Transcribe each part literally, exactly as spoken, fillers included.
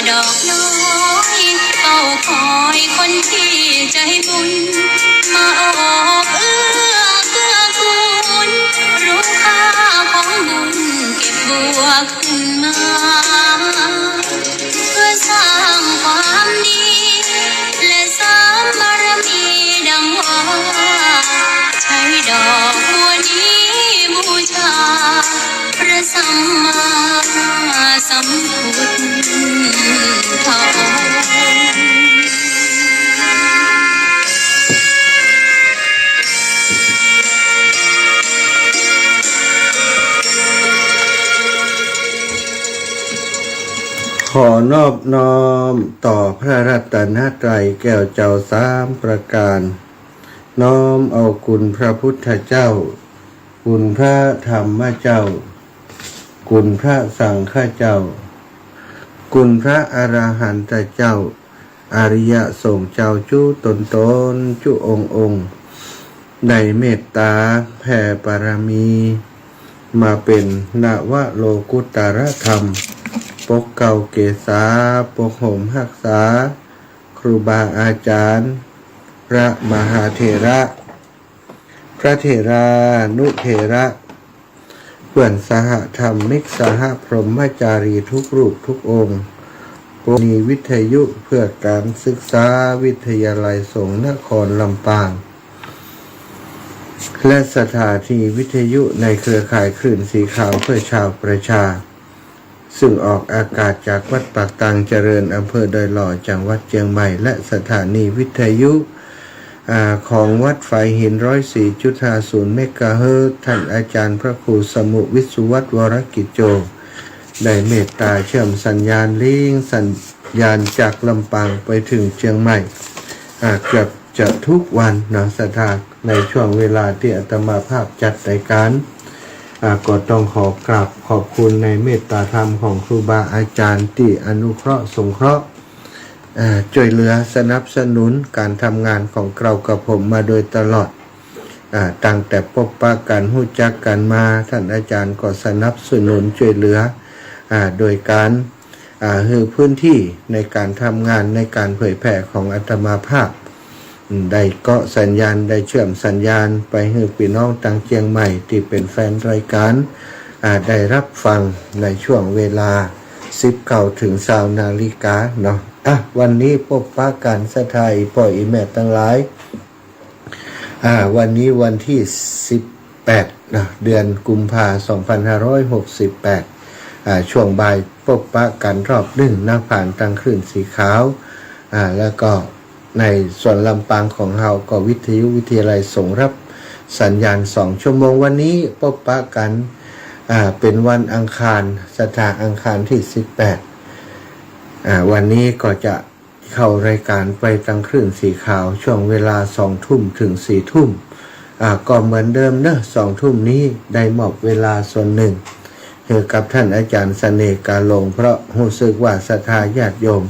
ดอกน้อยเฝ้าคอยคนที่ใจบุญ มาออกเอื้อเกื้อกูล รู้ค่าของบุญเก็บบัวขึ้นมา เพื่อสร้างความดี และเสริมบารมีดังว่า ใช้ดอกบัวนี้บูชา พระสัมมาสัมพุทธองค์ ขอนอบน้อมต่อพระรัตนตรัยแก้วเจ้าสามประการ น้อมเอาคุณพระพุทธเจ้า คุณพระธรรมเจ้า คุณพระสังฆเจ้า คุณพระอรหันตเจ้า อริยสงฆ์เจ้าจุ๊ต๋นๆ จุ๊องค์ๆ ได้เมตตาแผ่บารมี มาเป๋นนวโลกุตตรธรรม ปกเกล้าเกษา ปกโฮมฮักษา ครูบาอาจ๋ารย์ พระมหาเถระ พระเถรานุเถระ เปื้อนสหธรรมิก สหพรหมจารีทุกรูปทุกองค์ ผู้มีวิทยุเพื่อการศึกษา วิทยาลัยสงฆ์นครลำปาง และสถานีวิทยุในเครือข่ายคลื่นสีขาวเพื่อชาวประชา ซึ่งออกอากาศจากวัดปากตางเจริญ อำเภอดอยหล่อ จังหวัดเจียงใหม่ และสถานีวิทยุ อ่า ของวัดฝายหิน ร้อยสี่จุดห้าศูนย์เมกะเฮิรตซ์ ท่านอาจ๋ารย์พระครูสมุห์ วิศวัฒน์ วรกิจโจ ได้เมตตาเชื่อมสัญญาณลิงก์สัญญาณจากลำปางไปเถิงเจียงใหม่ อ่า เกือบจะทุกวันเนาะ ศรัทธา ในช่วงเวลาตี้อาตมาภาพจัดรายการ อ่า ก็ต้องขอกราบขอบคุณในเมตตาธรรมของครูบาอาจ๋ารย์ตี้อนุเคราะห์สงเคราะห์ อ่า จ้วยเหลือสนับสนุนการทำงานของเกล้ากับผมมาโดยตลอด อ่า ตั้งแต่ปบปะกั๋นฮู้จักกั๋นมา ท่านอาจ๋ารย์ก็สนับสนุนจ้วยเหลือ อ่า โดยการ อ่า หื้อพื้นตี้ในการทำงานในการเผยแผ่ของอาตมาภาพ อืม ได้เกาะสัญญาณ ได้เชื่อมสัญญาณไปหื้อปี้น้องตางเจียงใหม่ตี้เป๋นแฟนรายการ อ่า ได้ฮับฟังในช่วงเวลาสิบเก้าเถิงซาวนาฬิกาเนาะ อ่ะ วันนี้ปบปะกั๋นศรัทธาอี่ป้ออี่แม่ตังหลาย อ่า วันนี้วันตี้สิบแปดเนาะ เดือนกุมภา สองพันห้าร้อยหกสิบแปด อ่า ช่วงบ่ายปบปะกั๋นรอบนึ่งเนาะ ผ่านตางคลื่นสีขาว อ่า แล้วก็ในส่วนลำปางของเฮาก็วิทยุวิทยาลัยสงฆ์ฮับสัญญาณสองชั่วโมง วันนี้ปบปะกั๋น อ่า เป๋นวันอังคาร ศรัทธา อังคารตี้สิบแปด อ่า วันนี้ก็จะ เข้ารายการไปตางคลื่นสีขาวช่วงเวลาสองทุ่มเถิงสี่ทุ่ม อ่า ก็เหมือนเดิมเนาะ สองทุ่มนี้ได้มอบเวลาส่วนนึ่งหื้อกับท่านอาจ๋ารย์เสน่ห์กาหลง เพราะฮู้สึกว่าศรัทธาญาติโยม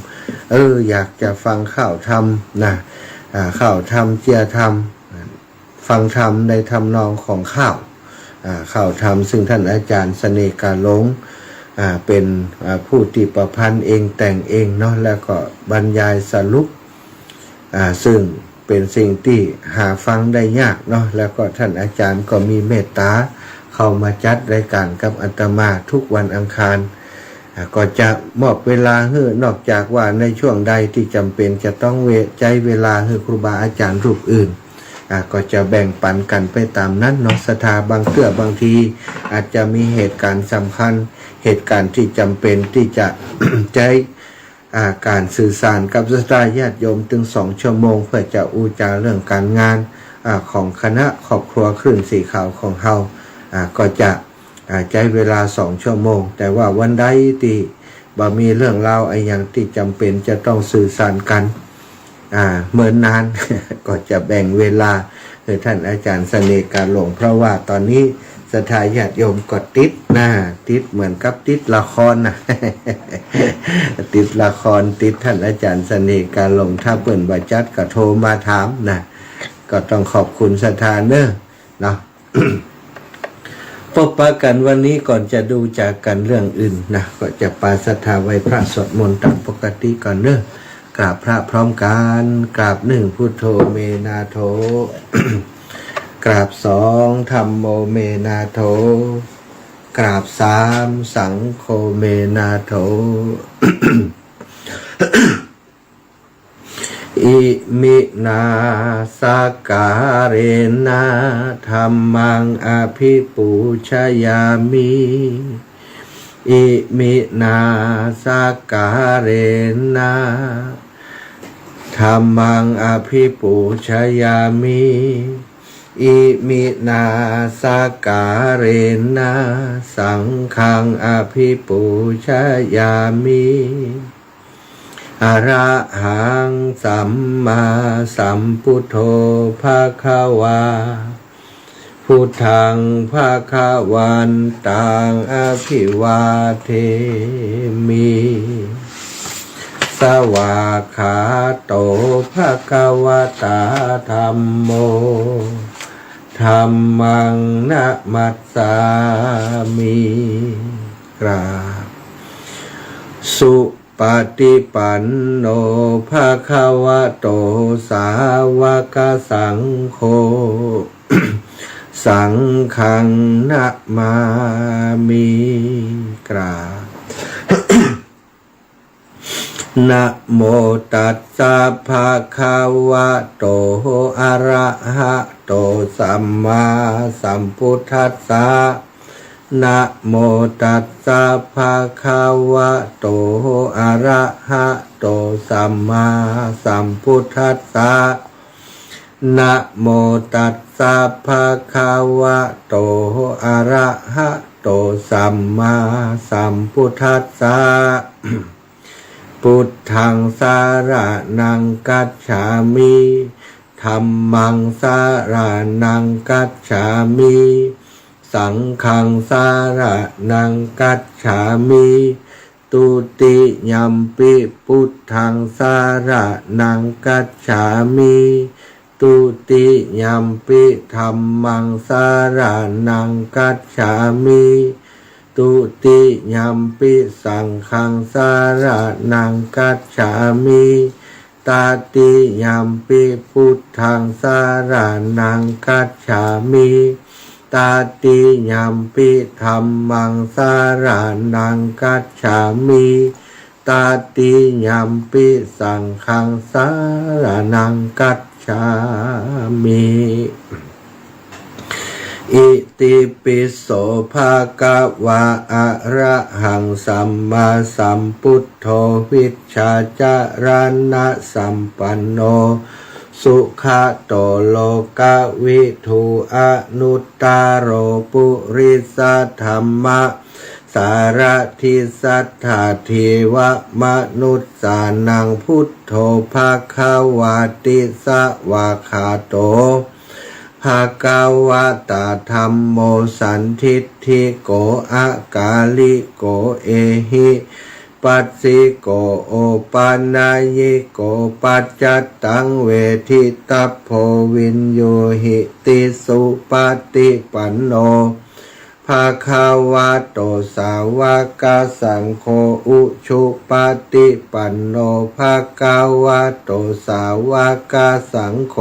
เออ อยากจะฟังข่าวธรรมนะ อ่า ข่าวธรรม เจียธรรม ฟังธรรมในทำนองของข่าว อ่า ข่าวธรรม ซึ่งท่านอาจ๋ารย์เสน่ห์กาหลง อ่า เป๋น อ่า ผู้ตี้ประพันธ์เองแต่งเองเนาะ แล้วก็บรรยายสรุป อ่า ซึ่งเป๋นสิ่งตี้หาฟังได้ยากเนาะ แล้วก็ท่านอาจ๋ารย์ก็มีเมตตาเข้ามาจัดรายการกับอาตมาทุกวันอังคาร อ่า ก็จะมอบเวลาหื้อ นอกจากว่าในช่วงใดตี้จ๋ำเป๋นจะต้องเว- ใจ๊เวลาหื้อครูบาอาจ๋ารย์รูปอื่น อ่า ก็จะแบ่งปั๋นกั๋นไปต๋ามนั้นเนาะ ศรัทธา บางเตื้อบางทีอาจจะมีเหตุก๋ารณ์สำคัญ เหตุก๋ารณ์ตี้จ๋ำเป๋นตี้จะ ใจ๊ อ่า ก๋านสื่อสารกับศรัทธาญาติโยมเถิงสองชั่วโมง เพื่อจะอู้จ๋าเรื่องก๋านงาน อ่า ของคณะครอบครัวคลื่นสีขาวของเฮา อ่า ก็จะ อ่า ใจ๊เวลาสองชั่วโมง แต่ว่าวันใดตี้บ่มีเรื่องราวอะหยังตี้จ๋ำเป๋นจะต้องสื่อสารกั๋น อ่า เมินนาน ก็จะแบ่งเวลาหื้อท่านอาจ๋ารย์เสน่ห์กาหลง เพราะว่าต๋อนนี้ศรัทธาญาติโยมก็ติดนะ ติดเหมือนกับติดละครนะ ติดละคร ติดท่านอาจ๋ารย์เสน่ห์กาหลง ถ้าเปิ้นบ่จัดก็โทรมาถามนะ ก็ต้องขอบคุณศรัทธาเนาะ เนาะ ป ปะกั๋นวันนี้ก่อนจะดูจากกั๋นเรื่องอื่นนะ ก็จะปาศรัทธาไหว้พระสวดมนต์ต๋ามปกติก่อนเนาะ กราบพระพร้อมกั๋น กราบหนึ่ง พุทโธ เม นาโถ กราบสอง ธัมโม เม นาโถ กราบสาม สังโฆ เม นาโถ อิมินา สักการะนะ ธัมมัง อภิปูชยามิ อิมินา สักการะนะ ธัมมัง อภิปูชยามิ อิมินา สักการะนะ สังฆัง อภิปูชยามิ อะระหัง สัมมาสัมพุทโธ ภะคะวา พุทธัง ภะคะวันตัง อะภิวาเทมิ สวากขาโต ภะคะวะตา ธัมโม ธัมมัง นะมัสสามิ กราบ สุปะติปันโน ภะคะวะโต สาวะกะสังโฆ สังฆัง นะมามิ กราบ นะโมตัสสะ ภะคะวะโต อะระหะโต สัมมาสัมพุทธัสสะ นะโมตัสสะ ภะคะวะโต อะระหะโต สัมมาสัมพุทธัสสะ นะโมตัสสะ ภะคะวะโต อะระหะโต สัมมาสัมพุทธัสสะ พุทธัง สะระณัง กัจฉามิ ธัมมัง สะระณัง กัจฉามิ สังฆัง สะระณัง กัจฉามิ ตุติยัมปิ พุทธัง สะระณัง กัจฉามิ ตุติยัมปิ ธัมมัง สะระณัง กัจฉามิ ตุติยัมปิ สังฆัง สะระณัง กัจฉามิ ตติยัมปิ พุทธัง สะระณัง กัจฉามิ ตติยัมปิ ธัมมัง สะระณัง กัจฉามิ ตติยัมปิ สังฆัง สะระณัง กัจฉามิ อิติปิโส ภะคะวา อะระหัง สัมมาสัมพุทโธ วิชชาจารณสัมปันโน สุขะโต โลกะวิทู อนุตตะโร ปุริสะธัมมะ สารถิ สัตถา เทวะ มนุสสานัง พุทโธ ภะคะวาติ สะวากขาโต ภะคะวะตา ธัมโม สันทิฏฐิโก อะกาลิโก เอหิปัสสิโก โอปะนะยิโก ปัจจัตตัง เวทิตัพโพ วิญญูหิติ สุปะติปันโน ภะคะวะโต สาวะกะสังโฆ อุชุปะติปันโน ภะคะวะโต สาวะกะสังโฆ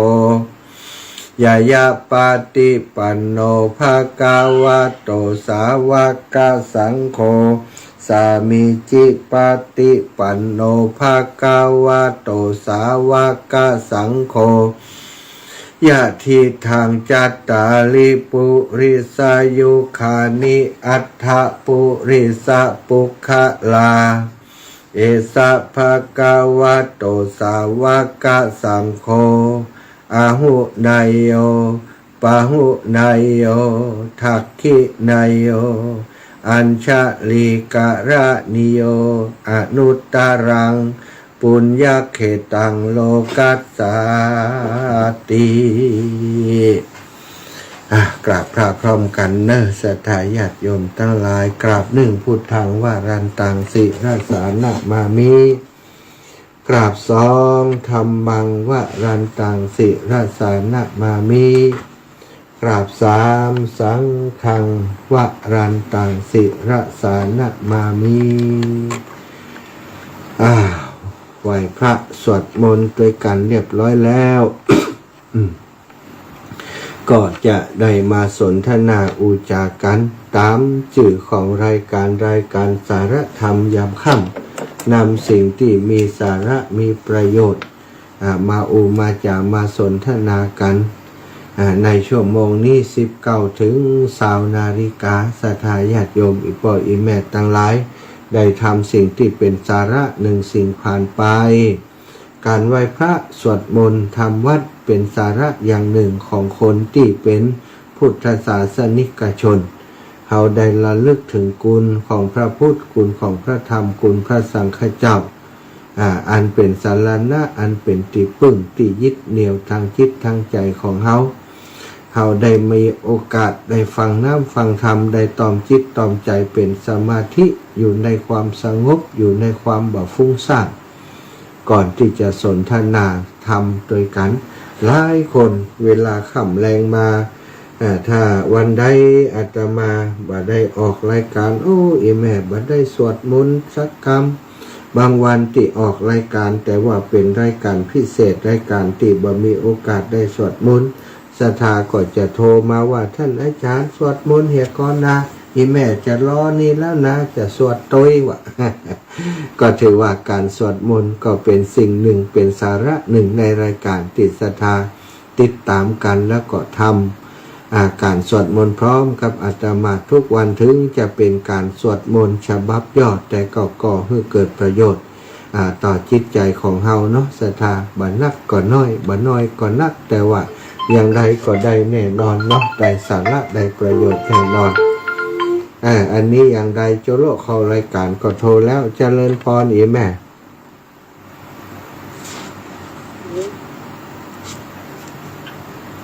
ญาญาปะติปันโน ภะคะวะโต สาวะกะสังโฆ สามีจิปะติปันโน ภะคะวะโต สาวะกะสังโฆ ยะทิฏฐัง จัตตาริ ปุริสายุคานิ อัฏฐะ ปุริสะปุคคละ เอสะ ภะคะวะโต สาวะกะสังโฆ อาหุเนยโย ปาหุเนยโย ทักขิเนยโย อัญชะลีกะระณีโย อนุตตะรัง ปุญญะเขตัง โลกัสสาติ อ่ะ กราบพระพร้อมกั๋นเนาะ ศรัทธาญาติโยมตังหลาย กราบหนึ่ง พุทธัง วรันตัง ศิรสา นะมามิ กราบสอง ธัมมัง วรันตัง ศิรสา นะมามิ กราบสาม สังฆัง วรันตัง ศิรสานะมามิ อ้าว ไหว้พระสวดมนต์ตวยกั๋นเรียบร้อยแล้ว อืม ก็จะได้มาสนทนาอู้จ๋ากั๋น ต๋ามจื้อของรายก๋าน รายก๋านสาระธรรมยามค่ำ นำสิ่งตี้มีสาระมีประโยชน์ อ่า มาอู้มาจ๋ามาสนทนากั๋น อ่า ในชั่วโมงนี้ สิบเก้าเถิงซาวนาฬิกา ศรัทธาญาติโยม อี่ป้ออี่แม่ตังหลาย ได้ทำสิ่งตี้เป๋นสาระนึ่งสิ่งผ่านไป ก๋านไหว้พระสวดมนต์ทำวัตรเป๋นสาระอย่างนึ่งของคนตี้เป๋นพุทธศาสนิกชน เฮาได้ระลึกเถิงคุณของพระพุทธ คุณของพระธรรม คุณพระสังฆเจ้า อ่า อันเป๋นสรณะ อันเป๋นตี้ปึ้งตี้ยึดเหนี่ยวตางจิตตางใจ๋ของเฮา เฮาได้มีโอกาสได้ฟังน้ำฟังธรรม ได้ตอมจิตตอมใจ๋เป๋นสมาธิ อยู่ในความสงบ อยู่ในความบ่ฟุ้งซ่าน ก่อนตี้จะสนทนาธรรมตวยกั๋น หลายคนเวลาค่ำแลงมา อ่า ถ้าวันใดอาตมาบ่ได้ออกรายก๋าน โอ้ อี่แม่บ่ได้สวดมนต์สักกำ บางวันตี้ออกรายก๋าน แต่ว่าเป๋นรายก๋านพิเศษ รายก๋านตี้บ่มีโอกาสได้สวดมนต์ ศรัทธาก็จะโทรมาว่า "ท่านอาจ๋ารย์ สวดมนต์เหียก่อนนะ อี่แม่จะรอนี่แล้วนะ จะสวดตวย" ว่า ก็ถือว่าก๋านสวดมนต์ก็เป๋นสิ่งนึ่ง เป๋นสาระนึ่งในรายก๋านตี้ศรัทธาติดต๋ามกั๋น แล้วก็ทำ อ่า ก๋านสวดมนต์พร้อมกับอาตมาทุกวัน เถิงจะเป๋นก๋านสวดมนต์ฉบับย่อ แต่ก็ก่อหื้อเกิดประโยชน์ อ่า ต่อจิตใจ๋ของเฮาเนาะ ศรัทธา บ่นักก็น้อย บ่น้อยก็นัก แต่ว่าอย่างใดก็ได้แน่นอนเนาะ ได้สาระได้ประโยชน์แน่นอน อ่า อันนี้อย่างใด โจโลเข้ารายก๋านก็โทรแล้ว เจริญพรอี่แม่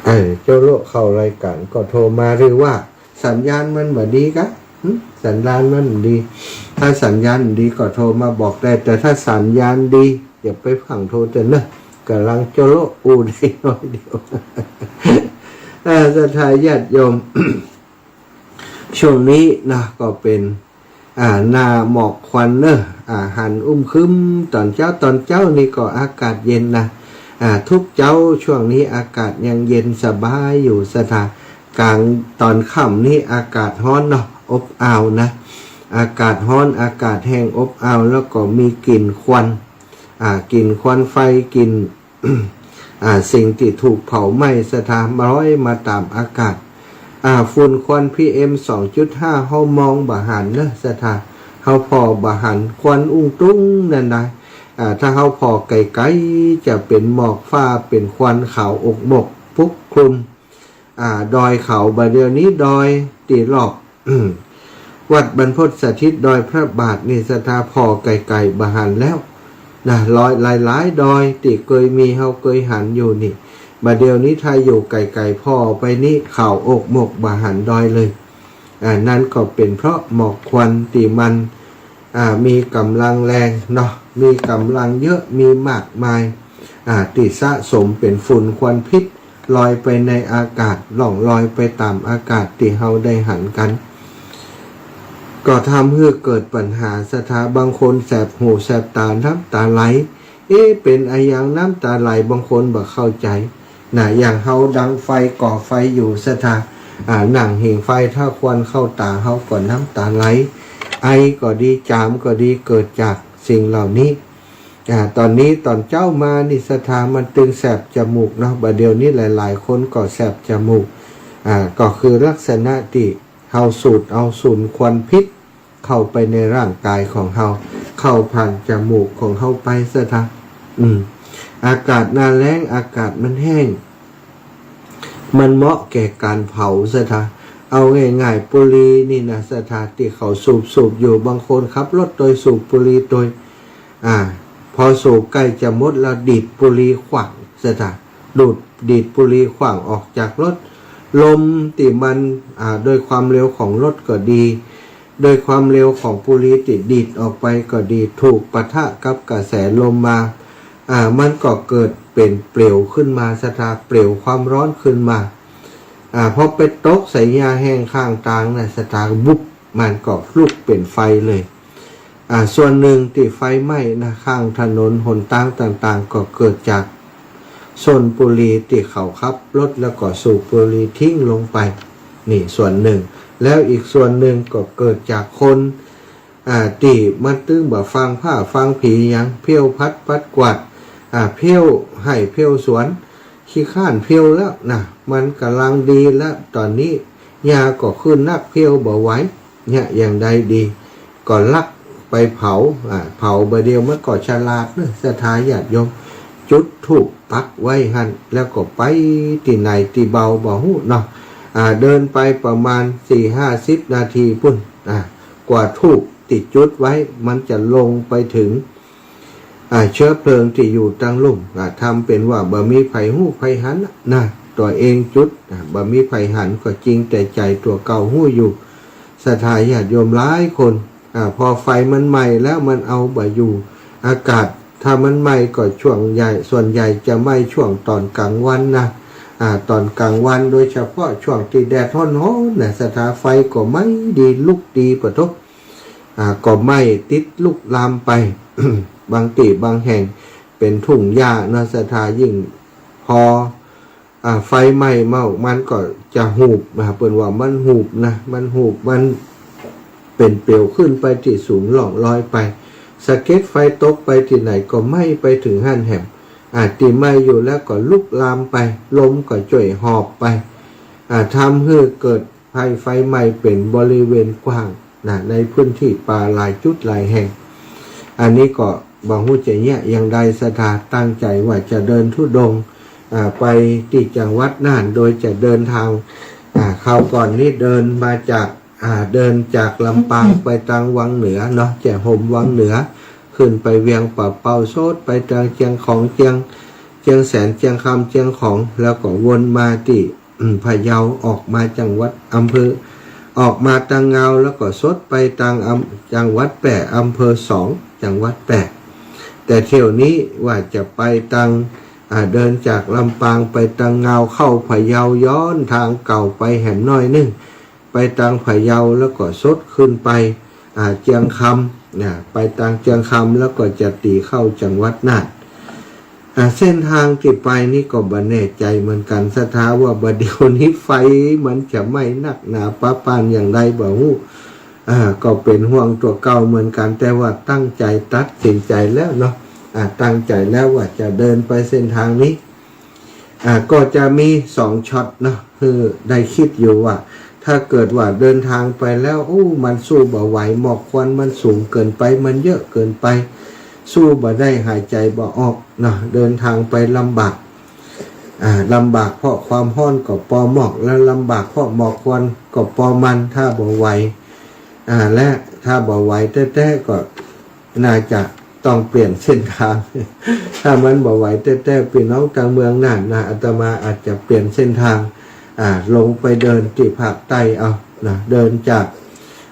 เออ โจโลเข้ารายก๋านก็โทรมา หรือว่าสัญญาณมันบ่ดีกะ หึ สัญญาณมันบ่ดี ถ้าสัญญาณบ่ดีก็โทรมาบอกได้ แต่ถ้าสัญญาณดี อย่าไปฟั่งโทรเต๊อะเนาะ ก่ำลังโจโลอู้ได้น้อยเดียว เออ ศรัทธาญาติโยม ช่วงนี้นะ ก็เป๋น อ่า หน้าหมอกควันเนอะ อ่า หันอึมครึม ต๋อนเจ๊า ต๋อนเจ๊านี่ก็อากาศเย็นนะ อ่า ทุกเจ๊าช่วงนี้อากาศยังเย็นสบายอยู่ ศรัทธา ก๋างต๋อนค่ำนี่อากาศฮ้อนเนาะ อบอ้าวนะ อากาศฮ้อน อากาศแห้งอบอ้าว แล้วก็มีกลิ่นควัน อ่า กลิ่นควันไฟ กลิ่น อ่า สิ่งตี้ถูกเผาไหม้ ศรัทธา ลอยมาต๋ามอากาศ อ่า ฝุ่นควัน PM สองจุดห้า เฮามองบ่หันเนอะ ศรัทธา เฮาผ่อบ่หัน ควันอุ้งตุ้งนั่นนะ อ่า ถ้าเฮาผ่อไก๋ๆ จะเป๋นหมอกฟ้า เป๋นควันขาวอกหมกปกคลุม อ่า ดอยเขา บ่าเดี่ยวนี้ดอยตี้รอบ วัดบรรพตสถิต ดอยพระบาทนี่ ศรัทธา ผ่อไก๋ๆ บ่หันแล้วนะ ลอยหลายๆ ดอยตี้เกยมี เฮาเกยหันอยู่นี่ บ่าเดี่ยวนี้ถ้าอยู่ไก๋ๆ ผ่อไปนี่ ขาวอกหมก บ่หันดอยเลย อ่า นั้นก็เป๋นเพราะหมอกควันตี้มัน อ่า มีก๋ำลังแรงเนาะ มีก๋ำลังเยอะ มีมากมาย อ่า ตี้สะสมเป๋นฝุ่นควันพิษ ลอยไปในอากาศ ล่องลอยไปต๋ามอากาศตี้เฮาได้หันกั๋น ก็ทำหื้อเกิดปัญหา ศรัทธา บางคนแสบหูแสบต๋า น้ำต๋าไหล เอ๊ะ เป๋นอะหยังน้ำต๋าไหล บางคนบ่เข้าใจ๋ นะ อย่างเฮาดังไฟ ก่อไฟอยู่ ศรัทธา อ่า นั่งผิงไฟ ถ้าควันเข้าต๋า เฮาก็น้ำต๋าไหล ไอก็ดี จ๋ามก็ดี เกิดจากสิ่งเหล่านี้ อ่า ต๋อนนี้ต๋อนเจ๊ามานี่ ศรัทธา มันตึงแสบจมูกเนาะ บ่าเดี่ยวนี้หลายๆ คนก็แสบจมูก อ่า ก็คือลักษณะตี้เฮาสูดเอาฝุ่นควันพิษ เข้าไปในร่างก๋ายของเฮา เข้าผ่านจมูกของเฮาไป ศรัทธา อืม อากาศหน้าแล้ง อากาศมันแห้ง มันเหมาะแก่ก๋านเผา ศรัทธา เอาง่ายๆ บุหรี่นี่นะ ศรัทธา ตี้เขาสูบๆ อยู่ บางคนขับรถโตยสูบบุหรี่โตย อ่า พอสูบใก้จะหมดแล้ว ดีดบุหรี่ขว้าง ศรัทธา ดูด ดีดบุหรี่ขว้างออกจากรถ ลมตี้มัน อ่า โดยความเร็วของรถก็ดี โดยความเร็วของบุหรี่ตี้ดีดออกไปก็ดี ถูกปะทะกับกระแสลมมา อ่า มันก็เกิดเป๋นเปลวขึ้นมา ศรัทธา เปลวความร้อนขึ้นมา อ่า พอไปตกใส่หญ้าแห้งข้างตางนะ ศรัทธา บุบ มันก็ลุกเป๋นไฟเลย อ่า ส่วนนึ่งตี้ไฟไหม้นะ ข้างถนนหนตางต่างๆ ก็เกิดจากส้นบุหรี่ตี้เขาขับรถแล้วก็สูบบุหรี่ทิ้งลงไป นี่ส่วนนึ่ง แล้วอีกส่วนนึ่งก็เกิดจากคน อ่า ตี้มันตึงบ่ฟังผ้าฟังผีหยัง เพลวผัดปัดกวาด อ่า เพลวไฮ่เพลวสวน ขี้คร้านเพลวแล้วนะ มันก่ำลังดีแล้ว ต๋อนนี้หญ้าก็ขึ้นนัก เพลวบ่ไหว เนี่ย อย่างใดดี ก็ลักไปเผา อ่า เผาบ่าเดี่ยวมันก็ฉลาดเนาะ ศรัทธาญาติโยม จุดธูปปักไว้หั้น แล้วก็ไปตี้ไหนตี้เบาบ่ฮู้เนาะ อ่า เดินไปประมาณสี่ห้าสิบนาทีปุ้น อ่า กว่าธูปตี้จุดไว้มันจะลงไปเถิง อ่า เชื้อเพลิงตี้อยู่ตังลุ่ม อ่า ทำเป๋นว่าบ่มีใผฮู้ใผหันนะ ตั๋วเองจุด อ่า บ่มีใผหันก็จริง แต่ใจ๋ตั๋วเก่าฮู้อยู่ ศรัทธาญาติโยมหลายคน อ่า พอไฟมันไหม้แล้วมันเอาบ่อยู่ อากาศถ้ามันไหม้ก็ช่วงใหญ่ ส่วนใหญ่จะไหม้ช่วงต๋อนกลางวันนะ อ่า ต๋อนกลางวัน โดยเฉพาะช่วงตี้แดดฮ้อนๆ นะ ศรัทธา ไฟก็ไหม้ดี ลุกดีปะโถ อ่า ก็ไหม้ติดลุกลามไป บางตี้บางแห่งเป๋นทุ่งหญ้าเนาะ ศรัทธา ยิ่งพอ อ่า ไฟไหม้เมา มันก็จะฮูบ อ่า เปิ้นว่ามันฮูบนะ มันฮูบ มันเป๋นเปลวขึ้นไปตี้สูงล่องลอยไป สะเก็ดไฟตกไปตี้ไหนก็ไหม้ไปเถิงหั้นแหม อ่า ตี้ไหม้อยู่แล้วก็ลุกลามไป ลมก็จ้วยหอบไป อ่า ทำหื้อเกิดภัยไฟไหม้เป๋นบริเวณกว้างนะ ในพื้นตี้ป่าหลายจุดหลายแห่ง อันนี้ก็บ่ฮู้จะเยียะอย่างใด ศรัทธาตั้งใจ๋ว่าจะเดินธุดงค์ อ่า ไปตี้จังหวัดน่าน โดยจะเดินทาง อ่า คราวก่อนนี้เดินมาจาก อ่า เดินจากลำปางไปตังวังเหนือเนาะ จะโฮมวังเหนือ ขึ้นไปเวียงป่าเปา สดไปตังเจียงของ เจียง เจียงแสน เจียงคำ เจียงของ แล้วก็วนมาตี้ อืม พะเยา ออกมาจังหวัด อำเภอ ออกมาตังงาว แล้วก็สดไปตังอำ จังหวัดแป้ อำเภอสอง จังหวัดแป้ แต่เที่ยวนี้ว่าจะไปตัง อ่า เดินจากลำปางไปตังงาว เข้าพะเยา ย้อนทางเก่าไปแหมหน้อยนึ่ง ไปตังพะเยา แล้วก็สดขึ้นไป อ่า เจียงคำ นะ ไปตังเจียงคำ แล้วก็จะตี๋เข้าจังหวัดน่าน อ่า เส้นทางตี้ไปนี้ก็บ่แน่ใจ๋เหมือนกั๋น ศรัทธา ว่าบ่าเดี่ยวนี้ไฟมันจะไหม้นักหนาปะปานอย่างใดบ่ฮู้ อ่า ก็เป๋นห่วงตั๋วเก่าเหมือนกั๋น แต่ว่าตั้งใจ๋ตัดสินใจ๋แล้วเนาะ อ่า ตั้งใจ๋แล้วว่าจะเดินไปเส้นทางนี้ อ่า ก็จะมีสองช็อตเนาะ คือได้กึ๊ดอยู่ว่า ถ้าเกิดว่าเดินทางไปแล้ว โอ้ มันสู้บ่ไหว หมอกควันมันสูงเกินไป มันเยอะเกินไป สู้บ่ได้ หายใจ๋บ่ออกเนาะ เดินทางไปลำบาก อ่า ลำบากเพราะความฮ้อนก็ปอหมอก แล้วลำบากเพราะหมอกควันก็ปอมัน ถ้าบ่ไหว อ่า และถ้าบ่ไหวแต๊ๆ ก็น่าจะต้องเปลี่ยนเส้นทาง ถ้ามันบ่ไหวแต๊ๆ ปี้น้องตังเมืองน่านนะ อาตมาอาจจะเปลี่ยนเส้นทาง อ่า ลงไปเดินตี้ภาคใต้เอานะ เดินจาก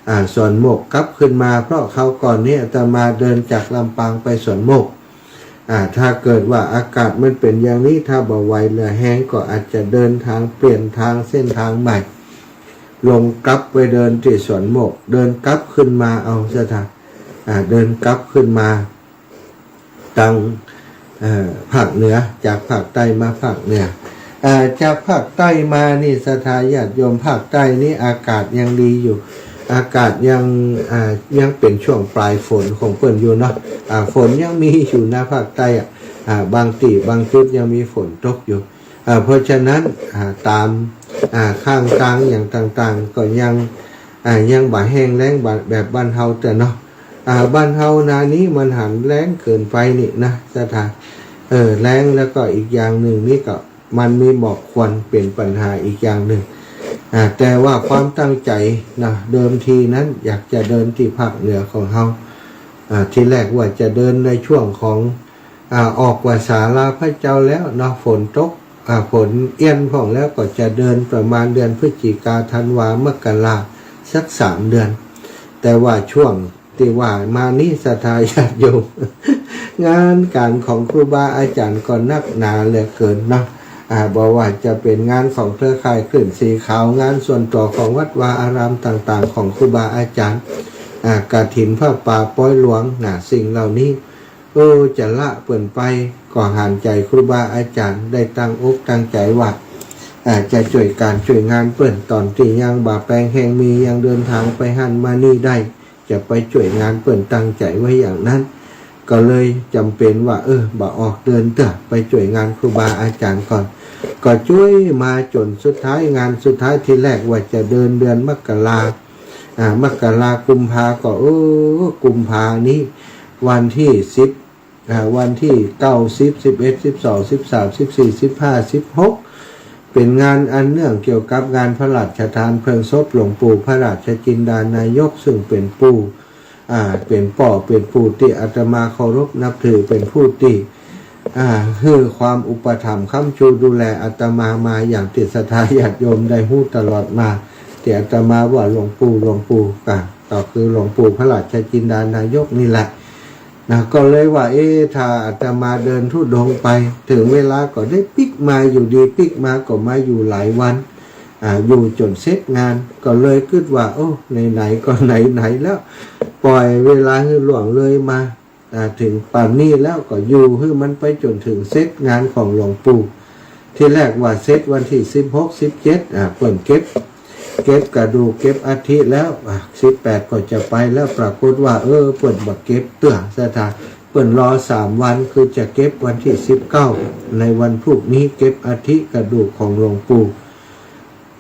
อ่า สวนโมกกลับขึ้นมา เพราะคราวก่อนนี้อาตมาเดินจากลำปางไปสวนโมก อ่า ถ้าเกิดว่าอากาศมันเป๋นอย่างนี้ ถ้าบ่ไหวเหลือแฮงก็อาจจะเดินทาง เปลี่ยนทาง เส้นทางใหม่ ลงกลับไปเดินตี้สวนโมก เดินกลับขึ้นมาเอา ศรัทธา อ่า เดินกลับขึ้นมาตัง เอ่อ ภาคเหนือ จากภาคใต้มาภาคเหนือ อ่า จากภาคใต้มานี่ ศรัทธาญาติโยม ภาคใต้นี่อากาศยังดีอยู่ อากาศยัง อ่า ยังเป๋นช่วงปลายฝนของเปิ้นอยู่เนาะ อ่า ฝนยังมีอยู่นะภาคใต้อะ อ่า บางตี้บางจุดยังมีฝนตกอยู่ อ่า เพราะฉะนั้น อ่า ต๋าม อ่า ข้างตางอย่างต่างๆ ก็ยัง อ่า ยังบ่แห้งแล้งแบบ แบบบ้านเฮาเตื้อเนาะ อ่า บ้านเฮานานี้มันหันแล้งเกินไปนี่นะ ศรัทธา เออ แล้ง แล้วก็อีกอย่างนึ่งนี่ก็มันมีหมอกควันเป๋นปัญหาอีกอย่างนึ่ง อ่า แต่ว่าความตั้งใจ๋นะ เดิมทีนั้นอยากจะเดินตี้ภาคเหนือของเฮา อ่า ทีแรกว่าจะเดินในช่วงของ อ่า ออกพรรษาลาพระเจ้าแล้วเนาะ ฝนตก อ่า ฝนเอี้ยนพ่องแล้ว ก็จะเดินประมาณเดือนพฤศจิกา ธันวา มกรา สักสามเดือน แต่ว่าช่วงตี้ว่ามานี้ ศรัทธาญาติโยม งานก๋านของครูบาอาจ๋ารย์ก็นักหนาเหลือเกินเนาะ อ่า บ่ว่าจะเป๋นงานของเครือข่ายคลื่นสีขาว งานส่วนตั๋วของวัดวาอารามต่างๆ ของครูบาอาจ๋ารย์ อ่า กฐินผ้าป่าป๊อยหลวงนะ สิ่งเหล่านี้ เออ จะละเปิ้นไป ก็หันใจ๋ครูบาอาจ๋ารย์ได้ตั้งอกตั้งใจ๋ว่า อ่า จะจ้วยก๋านจ้วยงานเปิ้น ต๋อนตี้ยังบ่าแปงแฮงมี ยังเดินตางไปหั้นมานี่ได้ จะไปจ้วยงานเปิ้น ตั้งใจ๋ไว้อย่างนั้น ก็เลยจ๋ำเป๋นว่า เออ บ่ออกเดินเตื้อ ไปจ้วยงานครูบาอาจ๋ารย์ก่อน ก็จ้วยมาจ๋นสุดท้าย งานสุดท้ายทีแรกว่าจะเดินเดือนมกรา อ่า มกรา กุมภา ก็ เออ กุมภานี้ วันตี้สิบ อ่า วันตี้เก้า สิบ สิบเอ็ด สิบสอง สิบสาม สิบสี่ สิบห้า สิบหก เป๋นงานอันเนื่องเกี่ยวกับงานพระราชทานเพลิงศพหลวงปู่พระราชจินดานายก ซึ่งเป๋นปู่ อ่า เป๋นป้อ เป๋นปู่ตี้อาตมาเคารพนับถือ เป๋นผู้ตี้ อ่า หื้อความอุปถัมภ์ค้ำชูดูแลอาตมามาอย่างตี้ศรัทธาญาติโยมได้ฮู้ตลอดมา ตี้อาตมาว่าหลวงปู่ หลวงปู่ ก็ ก็คือหลวงปู่พระราชจินดานายกนี่แหละ นะ ก็เลยว่า เอ๊ะ ถ้าอาตมาเดินธุดงค์ไป เถิงเวลาก็ได้ปิ๊กมาอยู่ดี ปิ๊กมาก็มาอยู่หลายวัน อ่า อยู่จ๋นเสร็จงาน ก็เลยกึ๊ดว่า โอ้ ไหนๆ ก็ไหนๆ แล้ว ป่อยเวลาหื้อล่วงเลยมา อ่า เถิงป่านนี้แล้ว ก็อยู่หื้อมันไปจ๋นเถิงเสร็จงานของหลวงปู่ ทีแรกว่าเสร็จวันตี้สิบหก สิบเจ็ด อ่า เปิ้นเก็บ เก็บกระดูก เก็บอัฐิแล้ว อ่ะ สิบแปดก็จะไปแล้ว ปรากฏว่า เออ เปิ้นบ่เก็บเตื้อศรัทธา เปิ้นรอสามวัน คือจะเก็บวันตี้สิบเก้า ในวันพูกนี้ เก็บอัฐิกระดูกของหลวงปู่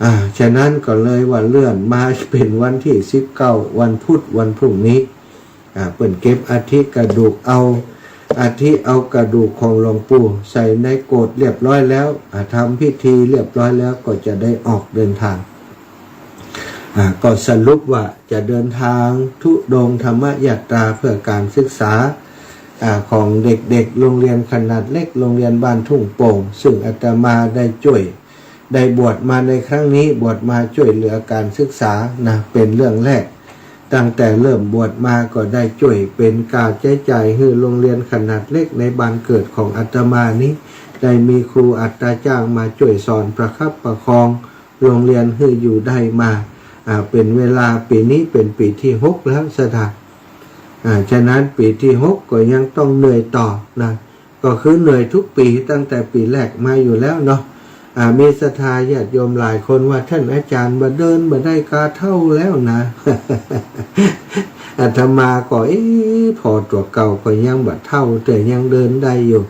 อ่า ฉะนั้นก็เลยว่าเลื่อนมาเป๋นวันตี้สิบเก้า วันพุธ วันพูกนี้ อ่า เปิ้นเก็บอัฐิกระดูก เอาอัฐิ เอากระดูกของหลวงปู่ใส่ในโกศเรียบร้อยแล้ว อ่า ทำพิธีเรียบร้อยแล้ว ก็จะได้ออกเดินตาง อ่า ก็สรุปว่าจะเดินตางธุดงค์ธรรมยาตราเพื่อก๋านศึกษา อ่า ของเด็กๆ โรงเรียนขนาดเล็ก โรงเรียนบ้านทุ่งโป่ง ซึ่งอาตมาได้จ้วย ได้บวชมาในครั้งนี้ บวชมาจ้วยเหลือก๋านศึกษานะ เป๋นเรื่องแรก ตั้งแต่เริ่มบวชมาก็ได้จ้วยเป๋นก๋าใจ๊จ่ายหื้อโรงเรียนขนาดเล็กในบ้านเกิดของอาตมานี้ ได้มีครูอัตราจ้างมาจ้วยสอนประคับประคองโรงเรียนหื้ออยู่ได้มา อ่า เป๋นเวลา ปี๋นี้เป๋นปี๋ตี้หกแล้วศรัทธา อ่า ฉะนั้นปี๋ตี้หกก็ยังต้องเหนื่อยต่อนะ ก็คือเหนื่อยทุกปี๋ตั้งแต่ปี๋แรกมาอยู่แล้วเนาะ อ่า มีศรัทธาญาติโยมหลายคนว่า ท่านอาจ๋ารย์บ่เดินบ่ได้กาเฒ่าแล้วนะ อาตมาก็ เอ๊ะ ผ่อตั๋วเก่าก็ยังบ่เฒ่า แต่ยังเดินได้อยู่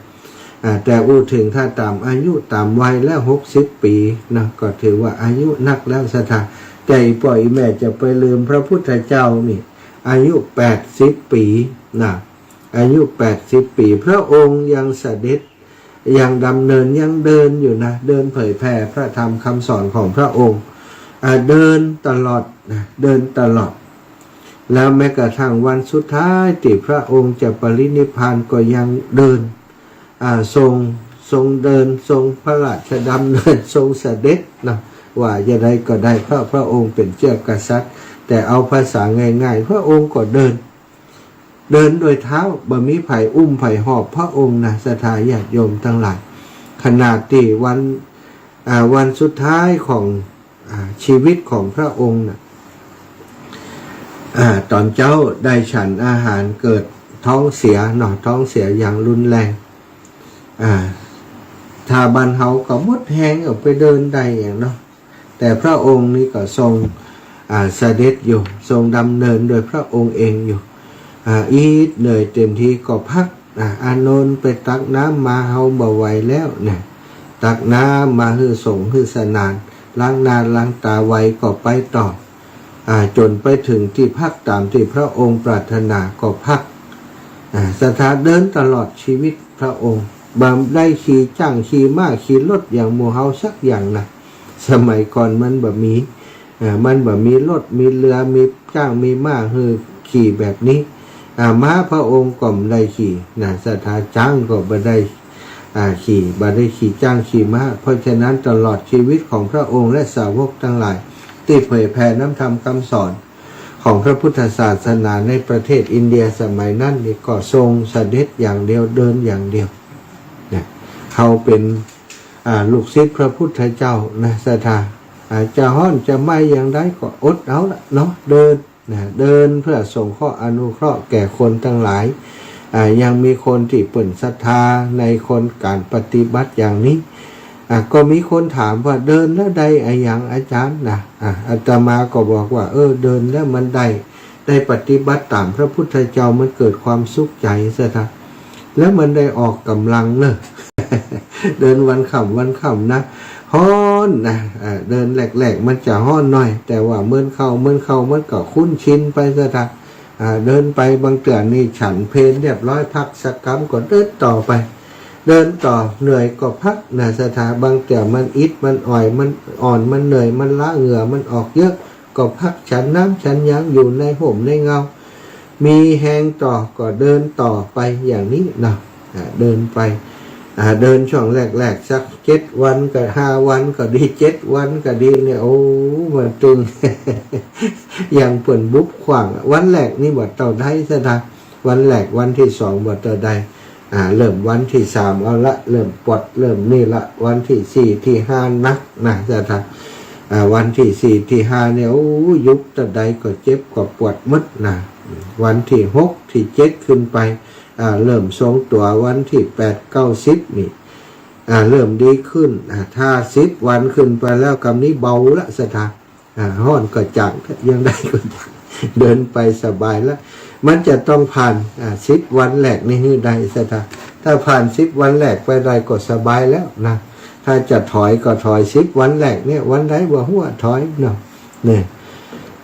อ่า แต่อู้เถิงถ้าต๋ามอายุต๋ามวัยแล้ว หกสิบปี๋นะ ก็ถือว่าอายุนักแล้วศรัทธา แต่อี่ป้ออี่แม่จะไปลืมพระพุทธเจ้านี่ อายุแปดสิบปี๋นะ อายุแปดสิบปี๋ พระองค์ยังเสด็จ ยังดำเนิน ยังเดินอยู่นะ เดินเผยแผ่พระธรรมคำสอนของพระองค์ อ่า เดินตลอดนะ เดินตลอด แล้วแม้กระทั่งวันสุดท้ายตี้พระองค์จะปรินิพพานก็ยังเดิน อ่า ทรง ทรงเดิน ทรงพระราชดำเนิน ทรงเสด็จนะ ว่าจะใดก็ได้ เพราะพระองค์เป๋นเจ้ากษัตริย์ แต่เอาภาษาง่ายๆ พระองค์ก็เดิน เดินโดยเท้า บ่มีใผอุ้มใผหอบพระองค์นะ ศรัทธาญาติโยมตังหลาย ขนาดตี้วัน อ่า วันสุดท้ายของ อ่า ชีวิตของพระองค์น่ะ อ่า ต๋อนเจ๊าได้ฉันอาหารเกิดท้องเสียเนาะ ท้องเสียอย่างรุนแรง อ่า ถ้าบ้านเฮาก็หมดแฮงก็ไปเดินได้อย่างเนาะ แต่พระองค์นี่ก็ทรง อ่า เสด็จอยู่ ทรงดำเนินโดยพระองค์เองอยู่ อ่า อิดเหนื่อยเต็มทีก็พัก อ่า อานนท์ไปตักน้ำมา เฮาบ่ไหวแล้วนะ ตักน้ำมาหื้อสงฆ์หื้อสนาน ล้างหน้าล้างต๋าไหวก็ไปต่อ อ่า จ๋นไปเถิงตี้พักต๋ามตี้พระองค์ปรารถนาก็พัก อ่า ศรัทธาเดินตลอดชีวิตพระองค์ บ่ได้ขี่จ๊างขี่ม้าขี่รถอย่างหมู่เฮาสักอย่างนะ สมัยก่อนมันบ่มี อ่า มันบ่มีรถมีเฮือ มีจ๊างมีม้าหื้อขี่แบบนี้ อ่า ม้าพระองค์ก็บ่ได้ขี่นะ ศรัทธา จ๊างก็บ่ได้ อ่า ขี่ บ่ได้ขี่จ๊างขี่ม้า เพราะฉะนั้นตลอดชีวิตของพระองค์และสาวกตังหลาย ตี้เผยแผ่น้ำธรรมคำสอนของพระพุทธศาสนาในประเทศอินเดียสมัยนั้นนี่ก็ทรงเสด็จอย่างเดียว เดินอย่างเดียวนะ เฮาเป๋น อ่า ลูกศิษย์พระพุทธเจ้านะศรัทธา อ่า จะฮ้อนจะไหม้อย่างใดก็อดเอาละเนาะ เดินนะ เดินเพื่อสงเคราะห์อนุเคราะห์แก่คนตังหลาย อ่า ยังมีคนตี้เปิ้นศรัทธาในคนก๋านปฏิบัติอย่างนี้ อ่า ก็มีคนถามว่าเดินแล้วได้อะหยังอาจารย์นะ อ่า อาตมาก็บอกว่า เออ เดินแล้วมันได้ ได้ปฏิบัติต๋ามพระพุทธเจ้า มันเกิดความสุขใจ๋ศรัทธา แล้วมันได้ออกก๋ำลังเนอะ เดินวันค่ำวันค่ำนะ ฮ้อนนะ อ่า เดินแรกๆ มันจะฮ้อนหน่อย แต่ว่าเมินเข้าเมินเข้ามันก็คุ้นชินไปศรัทธา อ่า เดินไปบางเตื้อนี่ฉันเพลเรียบร้อย พักสักกำก็เดินต่อไป เดินต่อ เหนื่อยก็พักนะศรัทธา บางเตื้อมันอิดมันอ่อย มันอ่อน มันเหนื่อย มันล้า เหงื่อมันออกเยอะ ก็พักฉันน้ำฉันหยังอยู่ในฮ่มในเงา มีแฮงต่อก็เดินต่อไปอย่างนี้เนาะ อ่า เดินไป อ่า เดินช่วงแรกๆ สักเจ็ดวันก็ ห้าวันก็ดี เจ็ดวันก็ดีเนี่ย โอ้ มันตึง อย่างเปิ้นบุบขว้าง วันแรกนี่บ่เต้าใดศรัทธา วันแรก วันตี้สองบ่เต้าใด อ่า เริ่มวันตี้สามเอาละ เริ่มปวด เริ่มนี่ละ วันตี้สี่ตี้ห้าหนักนะศรัทธา อ่า วันตี้สี่ตี้ห้าเนี่ย โอ้ ยุบเต้าใดก็เจ็บก็ปวดหมดนะ วันตี้หกตี้เจ็ดขึ้นไป อ่า เริ่มทรงตั๋ว วันตี้แปด เก้า สิบนี่ อ่า เริ่มดีขึ้น อ่า ถ้าสิบวันขึ้นไปแล้ว กำนี้เบาละศรัทธา อ่า ฮ้อนก็จาง ยังได้ก็จาง เดินไปสบายละ มันจะต้องผ่าน อ่า สิบวันแรกนี่หื้อได้ศรัทธา ถ้าผ่านสิบวันแรกไปได้ก็สบายแล้วนะ ถ้าจะถอยก็ถอย สิบวันแรกเนี่ย วันใดบ่ฮู้ว่าถอยเนาะ เนี่ย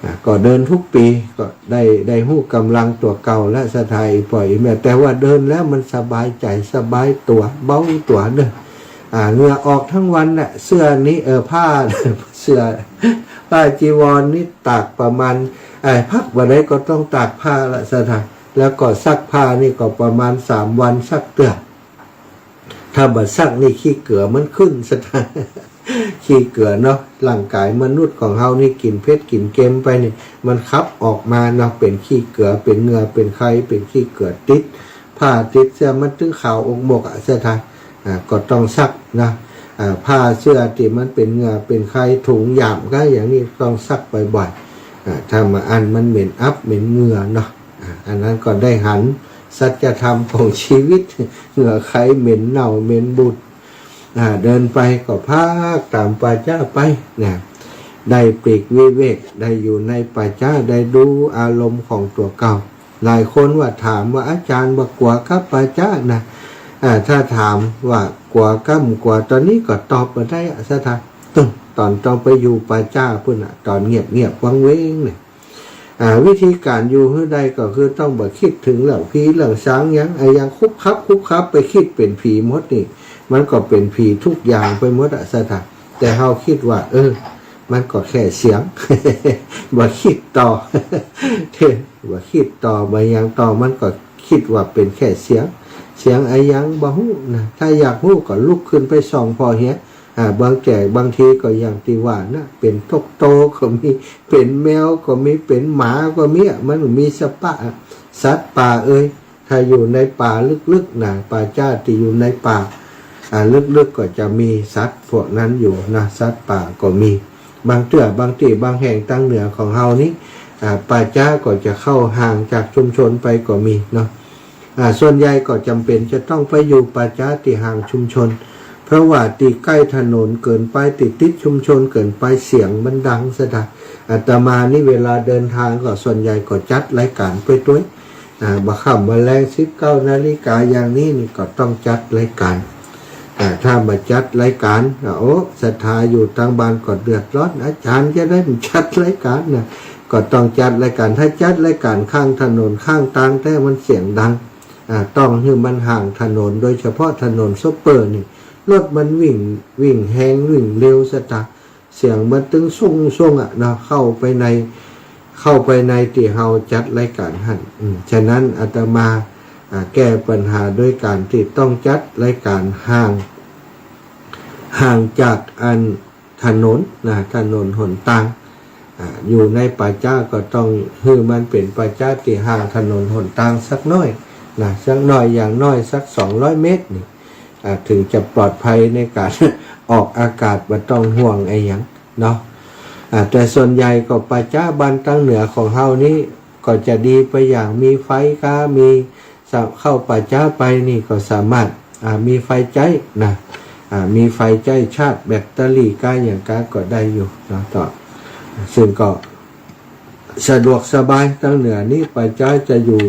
อ่า ก็เดินทุกปี๋ ก็ได้ ได้ฮู้ก๋ำลังตั๋วเก่าและศรัทธา อี่ป้ออี่แม่ แต่ว่าเดินแล้วมันสบายใจ๋ สบายตั๋ว เบาตั๋วเนอะ อ่า เหงื่อออกทั้งวันน่ะ เสื้อนี้ เออ ผ้า เสื้อ ผ้าจีวรนี่ตากประมาณ เอ่อ พักบ่าใดก็ต้องตากผ้าละศรัทธา แล้วก็ซักผ้านี่ก็ประมาณสามวันซักเตื้อ ถ้าบ่ซักนี่ขี้เกือมันขึ้นศรัทธา ขี้เกือเนาะ ร่างก๋ายมนุษย์ของเฮานี่กิ๋นเผ็ดกิ๋นเค็มไปนี่ มันขับออกมาเนาะ เป๋นขี้เกือ เป๋นเหงื่อ เป๋นไค เป๋นขี้เกือ ติดผ้าติดเสื้อ มันตึงขาวอกหมกอะศรัทธา อ่า ก็ต้องซักนะ อ่า ผ้าเสื้อตี้มันเป๋นเหงื่อเป๋นไค ถุงหยามก็อย่างนี้ต้องซักบ่อยๆ อ่า ถ้าบ่อั้นมันเหม็นอับเหม็นเหงื่อเนาะ อ่า อันนั้นก็ได้หันสัจธรรมของชีวิต เหงื่อไคเหม็นเน่าเหม็นบูด อ่า เดินไปก็พักต๋ามป่าจ๊าไปนะ ได้ปลีกวิเวก ได้อยู่ในป่าจ๊า ได้ดูอารมณ์ของตั๋วเก่า หลายคนว่าถามว่า อาจ๋ารย์บ่กั๋วกับป่าจ๊านะ อ่า ถ้าถามว่ากั๋วกับบ่กั๋ว ต๋อนนี้ก็ตอบบ่ได้อะศรัทธา ตึง ต๋อนต้องไปอยู่ป่าจ๊าปู๊นน่ะ ต๋อนเงียบๆ วังเวงเนี่ย อ่า วิธีก๋านอยู่หื้อได้ก็คือต้องบ่คิดเถิงเรื่องผีเรื่องสางหยัง อะหยังคุบคับคุบคับไปคิดเป๋นผีหมดนี่ มันก็เป๋นผีทุกอย่างไปหมดอะศรัทธา แต่เฮาคิดว่า เออ มันก็แค่เสียง บ่คิดต่อ บ่คิดต่อ บ่หยังต่อ มันก็คิดว่าเป๋นแค่เสียง เสียงอะหยังบ่ฮู้นะ ถ้าอยากฮู้ก็ลุกขึ้นไปส่องผ่อเหีย อ่า บางแก่ บางทีก็อย่างตี้ว่านะ เป๋นต๊กโตก็มี เป๋นแมวก็มี เป๋นหมาก็มีอะ มันมีสะปะอะ สัตว์ป่าเอย ถ้าอยู่ในป่าลึกๆ นะ ป่าจ๊าตี้อยู่ในป่า อ่า ลึกๆ ก็จะมีสัตว์พวกนั้นอยู่นะ สัตว์ป่าก็มี บางเตื้อ บางตี้ บางแห่งตางเหนือของเฮานี้ อ่า ป่าจ๊าก็จะเข้าห่างจากชุมชนไปก็มีเนาะ อ่า ส่วนใหญ่ก็จ๋ำเป๋นจะต้องไปอยู่ป่าจ๊าตี้ห่างชุมชน เพราะว่าตี้ใก้ถนนเกินไป ตี้ติดชุมชนเกินไป เสียงมันดังศรัทธา อาตมานี่เวลาเดินทางก็ส่วนใหญ่ก็จัดรายก๋านไปตวย อ่า บ่าค่ำบ่าแลง สิบเก้านาฬิกาอย่างนี้นี่ก็ต้องจัดรายก๋าน อ่า ถ้าบ่าจัดรายก๋าน อ่า โอ้ ศรัทธาอยู่ตางบ้านก็เดือดร้อน อาจ๋ารย์จะได้บ่าจัดรายก๋านนะ ก็ต้องจัดรายก๋าน ถ้าจัดรายก๋านข้างถนนข้างตางแต๊มันเสียงดัง อ่า ต้องหื้อมันห่างถนน โดยเฉพาะถนนโซเปอร์นี่ รถมันวิ่ง วิ่งแฮงวิ่งเร็วศรัทธา เสียงมันตึงส่งๆ อะเนาะ เข้าไปใน เข้าไปในตี้เฮาจัดรายก๋านหั้น อืม ฉะนั้นอาตมา อ่า แก้ปัญหาโดยก๋านตี้ต้องจัดรายก๋านห่าง ห่างจากอันถนนนะ ถนนหนตาง อ่า อยู่ในป่าจ๊าก็ต้องหื้อมันเป๋นป่าจ๊าตี้ห่างถนนหนตางสักหน้อยนะ สักหน้อย อย่างน้อยสักสองร้อยเมตรนี่ อ่า เถิงจะปลอดภัยในก๋าน ออกอากาศ บ่ต้องห่วงอะหยังเนาะ อ่า แต่ส่วนใหญ่ก็ป่าจ๊าบ้านตางเหนือของเฮานี้ ก็จะดีไปอย่าง มีไฟก๊า มี สะ เข้าป่าจ๊าไปนี่ก็สามารถ อ่า มีไฟใจ๊นะ อ่า มีไฟใจ๊ชาร์จแบตเตอรี่ก๊า อะหยังก๊าก็ได้อยู่เนาะ ต่อ ซึ่งก็สะดวกสบาย ตางเหนือนี้ป่าจ๊าจะอยู่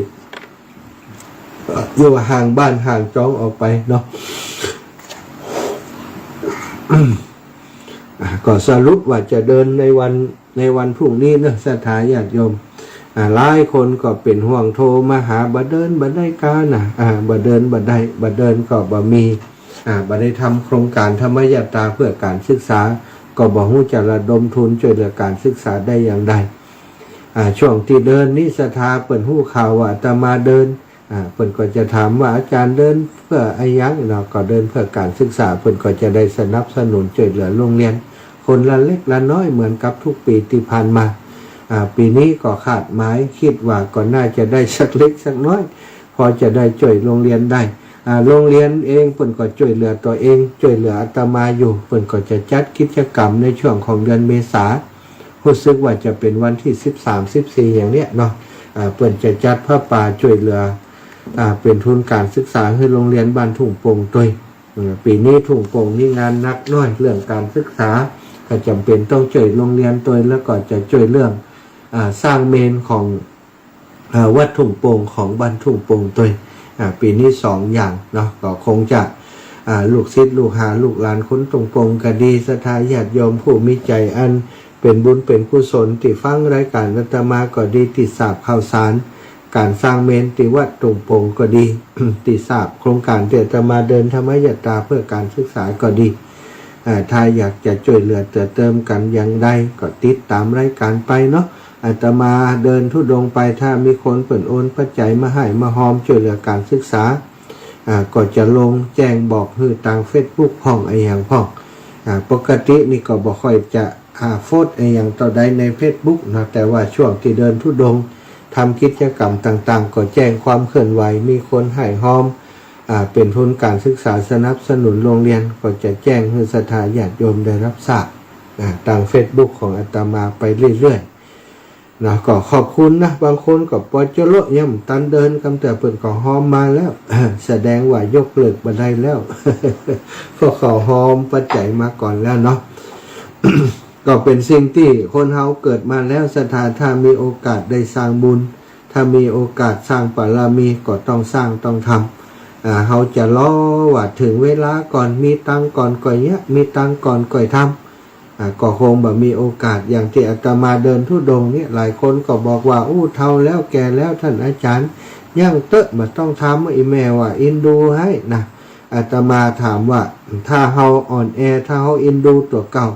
อยู่ห่างบ้านห่างจ๊องออกไปเนาะ อ่า ก็สรุปว่าจะเดินในวัน ในวันพรุ่งนี้เนาะ ศรัทธาญาติโยม อ่า หลายคนก็เป๋นห่วง โทรมาหา บ่เดินบ่ได้ก๊านะ อ่า บ่เดินบ่ได้ บ่เดินก็บ่มี อ่า บ่ได้ทำโครงก๋านธรรมยาตราเพื่อก๋านศึกษา ก็บ่ฮู้จะระดมทุนช่วยเหลือก๋านศึกษาได้อย่างใด อ่า ช่วงตี้เดินนี้ศรัทธาเปิ้นฮู้ข่าวว่าอาตมาเดิน อ่า เปิ้นก็จะถามว่า อาจ๋ารย์เดินเปื้ออะหยังเนาะ ก็เดินเปื้อก๋านศึกษา เปิ้นก็จะได้สนับสนุนช่วยเหลือโรงเรียน คนละเล็กละน้อยเหมือนกับทุกปี๋ตี้ผ่านมา อ่า ปี๋นี้ก็คาดหมาย กึ๊ดว่าก็น่าจะได้สักเล็กสักน้อย พอจะได้ช่วยโรงเรียนได้ อ่า โรงเรียนเองเปิ้นก็ช่วยเหลือตั๋วเอง ช่วยเหลืออาตมาอยู่ เปิ้นก็จะจัดกิจกรรมในช่วงของเดือนเมษา ฮู้สึกว่าจะเป๋นวันตี้สิบสาม สิบสี่ อย่างเนี้ยเนาะ อ่า เปิ้นจะจัดผ้าป่าช่วยเหลือ อ่า เป๋นทุนก๋านศึกษาหื้อโรงเรียนบ้านทุ่งโป่งตวย อืม ปี๋นี้ทุ่งโป่งมีงานหนักหน้อยเรื่องก๋านศึกษา ก็จ๋ำเป๋นต้องช่วยโรงเรียนตวย แล้วก็จะช่วยเรื่อง อ่า สร้างเมรุของ อ่า วัดทุ่งโป่งของบ้านทุ่งโป่งตวย อ่า ปี๋นี้สองอย่างเนาะ ก็คงจะ อ่า ลูกศิษย์ลูกหาลูกหลานคนทุ่งโป่งก็ดี ศรัทธาญาติโยมผู้มีใจ๋อันเป๋นบุญเป๋นกุศลตี้ฟังรายก๋านอาตมาก็ดี ตี้ทราบข่าวสารก๋านสร้างเมรุตี้วัดทุ่งโป่งก็ดี ตี้ทราบโครงก๋านตี้อาตมาเดินธรรมยาตราเพื่อก๋านศึกษาก็ดี อ่า ถ้าอยากจะช่วยเหลือเติมเติมกั๋นอย่างใดก็ติดต๋ามรายก๋านไปเนาะ อาตมาเดินธุดงค์ไป ถ้ามีคนเปิ้นโอนปัจจัยมาหื้อมาฮอมช่วยเหลือก๋านศึกษา อ่า ก็จะลงแจ้งบอกหื้อตางเฟซบุ๊กพ่องอะหยังพ่อง อ่า ปกตินี่ก็บ่ค่อยจะ อ่า โพสต์อะหยังเต้าใดในเฟซบุ๊กเนาะ แต่ว่าช่วงตี้เดินธุดงค์ทำกิจกรรมต่างๆ ก็แจ้งความเคลื่อนไหว มีคนหื้อฮอม อ่า เป๋นทุนก๋านศึกษาสนับสนุนโรงเรียน ก็จะแจ้งหื้อศรัทธาญาติโยมได้ฮับทราบ อ่า ตางเฟซบุ๊กของอาตมาไปเรื่อยๆ นะ ก็ขอบคุณนะ บางคนก็ปอจะโละ ยังบ่ตันเดินกำเตื้อเปิ้นก็ฮอมมาแล้ว แสดงว่ายกเลิกบ่ได้แล้ว เพราะเขาฮอมปัจจัยมาก่อนแล้วเนาะ ก็เป๋นสิ่งตี้คนเฮาเกิดมาแล้ว ศรัทธา ถ้ามีโอกาสได้สร้างบุญ ถ้ามีโอกาสสร้างบารมีก็ต้องสร้างต้องทำ อ่า เฮาจะรอว่าเถิงเวลาก่อน มีตังค์ก่อนก่อยเยียะ มีตังค์ก่อนก่อยทำ อ่า ก็คงบ่มีโอกาส อย่างตี้อาตมาเดินธุดงค์เนี่ย หลายคนก็บอกว่า อู้ เฒ่าแล้วแก่แล้วต้านอาจ๋ารย์ ยังเต๊อะ บ่ต้องทำ อีแม่ว่าเอ็นดูหื้อนะ อาตมาถามว่า ถ้าเฮาอ่อนแอ ถ้าเฮาเอ็นดูตั๋วเก่า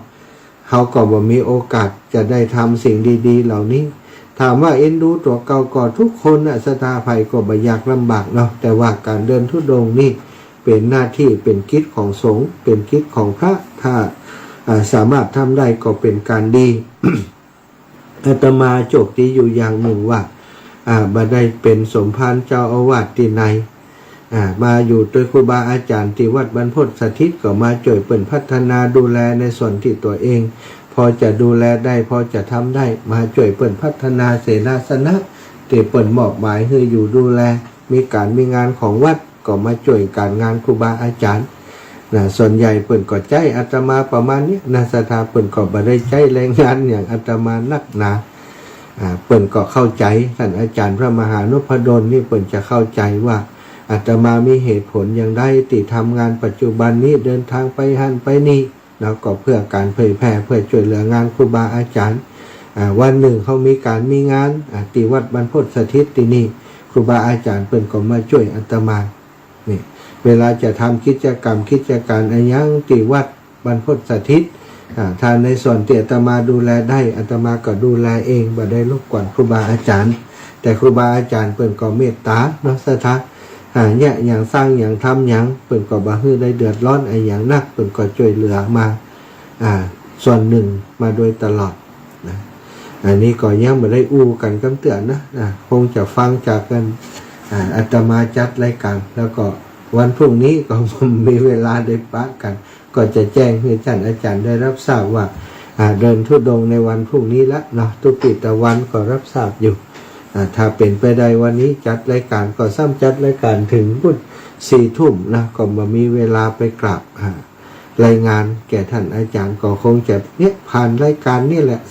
เฮาก็บ่มีโอกาสจะได้ทำสิ่งดีๆ เหล่านี้ ถามว่าเอ็นดูตั๋วเก่าก็ทุกคนน่ะ ศรัทธา ใผก็บ่อยากลำบากเนาะ แต่ว่าก๋านเดินธุดงค์นี่เป๋นหน้าตี้ เป๋นกิจของสงฆ์ เป๋นกิจของพระ ถ้า อ่า สามารถทำได้ก็เป๋นก๋านดี อาตมาโจคดีอยู่อย่างนึ่งว่า อ่า บ่ได้เป๋นสมภารเจ้าอาวาสตี้ไหน อ่า มาอยู่ตวยครูบาอาจ๋ารย์ตี้วัดบรรพตสถิต ก็มาจ้วยเปิ้นพัฒนาดูแลในส่วนตี้ตั๋วเองพอจะดูแลได้ พอจะทำได้ มาจ้วยเปิ้นพัฒนาเสนาสนะตี้เปิ้นมอบหมายหื้ออยู่ดูแล มีก๋านมีงานของวัดก็มาจ้วยก๋านงานครูบาอาจ๋ารย์นะ ส่วนใหญ่เปิ้นก็ใจ๊อาตมาประมาณนี้นะ ศรัทธา เปิ้นก็บ่ได้ใจ๊แรงงานอย่างอาตมานักหนา อ่า เปิ้นก็เข้าใจ๋ ต้านอาจ๋ารย์พระมหานพดลนี่เปิ้นจะเข้าใจ๋ว่าอาตมามีเหตุผลอย่างใดตี้ทำงานปัจจุบันนี้ เดินทางไปหั้นไปนี่ แล้วก็เพื่อก๋านเผยแผ่ เพื่อจ้วยเหลืองานครูบาอาจ๋ารย์ อ่า วันนึ่งเฮามีก๋านมีงาน อ่า ตี้วัดบรรพตสถิตตี้นี่ ครูบาอาจ๋ารย์เปิ้นก็มาจ้วยอาตมา นี่ เวลาจะทำกิจกรรมกิจก๋านอะหยังตี้วัดบรรพตสถิต อ่า ถ้าในส่วนตี้อาตมาดูแลได้ อาตมาก็ดูแลเอง บ่ได้รบกวนครูบาอาจ๋ารย์ แต่ครูบาอาจ๋ารย์เปิ้นก็เมตต๋าเนาะ ศรัทธา อ่า เยียะหยังสร้างหยังทำหยัง เปิ้นก็บ่หื้อได้เดือดร้อนอะหยังนัก เปิ้นก็จ้วยเหลือมา อ่า ส่วนนึ่งมาโดยตลอดนะ อันนี้ก็ยังบ่ได้อู้กั๋นกำเตื้อนะ อ่า คงจะฟังจากกั๋น อ่า อาตมาจัดรายก๋าน แล้วก็ วันพรุ่งนี้ก็บ่มีเวลาได้ปะกั๋น ก็จะแจ้งหื้อต้านอาจ๋ารย์ได้ฮับทราบว่า อ่า เดินธุดงค์ในวันพรุ่งนี้ละเนาะ ตุ๊กปี้ตะวันก็ฮับทราบอยู่ อ่า ถ้าเป๋นไปได้วันนี้จัดรายก๋านก็ซ้ำจัดรายก๋านเถิงพุ้นสี่ทุ่มนะ ก็บ่มีเวลาไปกราบ อ่า รายงานแก่ต้านอาจ๋ารย์ ก็คงจะเนี่ยผ่านรายก๋านนี่แหละ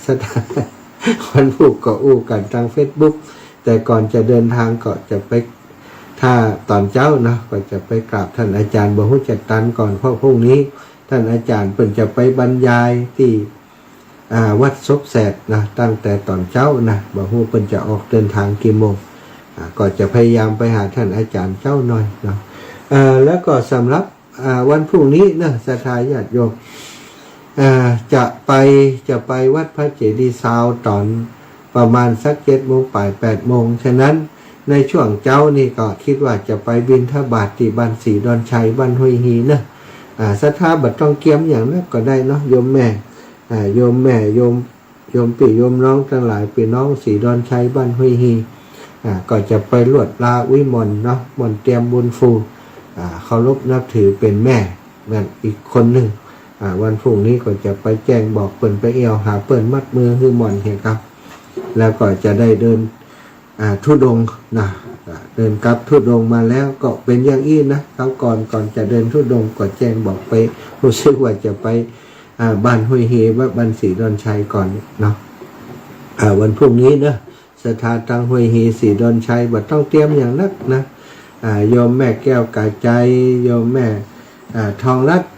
วันพูกก็อู้กั๋นตางเฟซบุ๊ก แต่ก่อนจะเดินทางก็จะไป ถ้าต๋อนเจ๊าเนาะ ก็จะไปกราบต้านอาจ๋ารย์ บ่ฮู้จะตันก่อน เพราะพรุ่งนี้ต้านอาจ๋ารย์เปิ้นจะไปบรรยายตี้ อ่า วัดศพแสดนะ ตั้งแต่ต๋อนเจ๊านะ บ่ฮู้เปิ้นจะออกเดินทางกี่โมง อ่า ก็จะพยายามไปหาต้านอาจ๋ารย์เจ๊าหน่อยเนาะ เอ่อ แล้วก็สำหรับ อ่า วันพรุ่งนี้เนาะ ศรัทธาญาติโยม อ่า จะไป จะไปวัดพระเจดีย์ซาวต๋อนประมาณสักเจ็ดโมงปลาย แปดโมง ฉะนั้นในช่วงเจ๊านี่ก็กึ๊ดว่าจะไปบิณฑบาตตี้บ้านศรีดอนชัย บ้านห้วยฮีเนาะ อ่า ศรัทธาบ่ต้องเกียมหยังนักก็ได้เนาะ โยมแม่ อ่า โยมแม่ โยม โยมปี้โยมน้องตังหลาย ปี้น้องศรีดอนชัยบ้านห้วยฮี อ่า ก็จะไปลวดลาอุ๊ยหม่อนเนาะ หม่อนเตียมบุญฟู อ่า เคารพนับถือเป๋นแม่ แม่นอีกคนนึ่ง อ่า วันพรุ่งนี้ก็จะไปแจ้งบอกเปิ้น ไปเอี่ยวหาเปิ้น มัดมือหื้อหม่อนเหียครับ แล้วก็จะได้เดิน อ่า ธุดงค์นะ อ่า เดินกลับธุดงค์มาแล้วก็เป๋นอย่างอี้นะ คราวก่อน ก่อนจะเดินธุดงค์ก็แจ้งบอกไป ฮู้สึกว่าจะไป อ่า บ้านห้วยฮี บ้านศรีดอนชัยก่อนเนาะ อ่า วันพรุ่งนี้เนาะ ศรัทธาตางห้วยฮี ศรีดอนชัย บ่ต้องเตรียมหยังนักนะ อ่า โยมแม่แก้วกาใจ โยมแม่ อ่า ทองรัตน์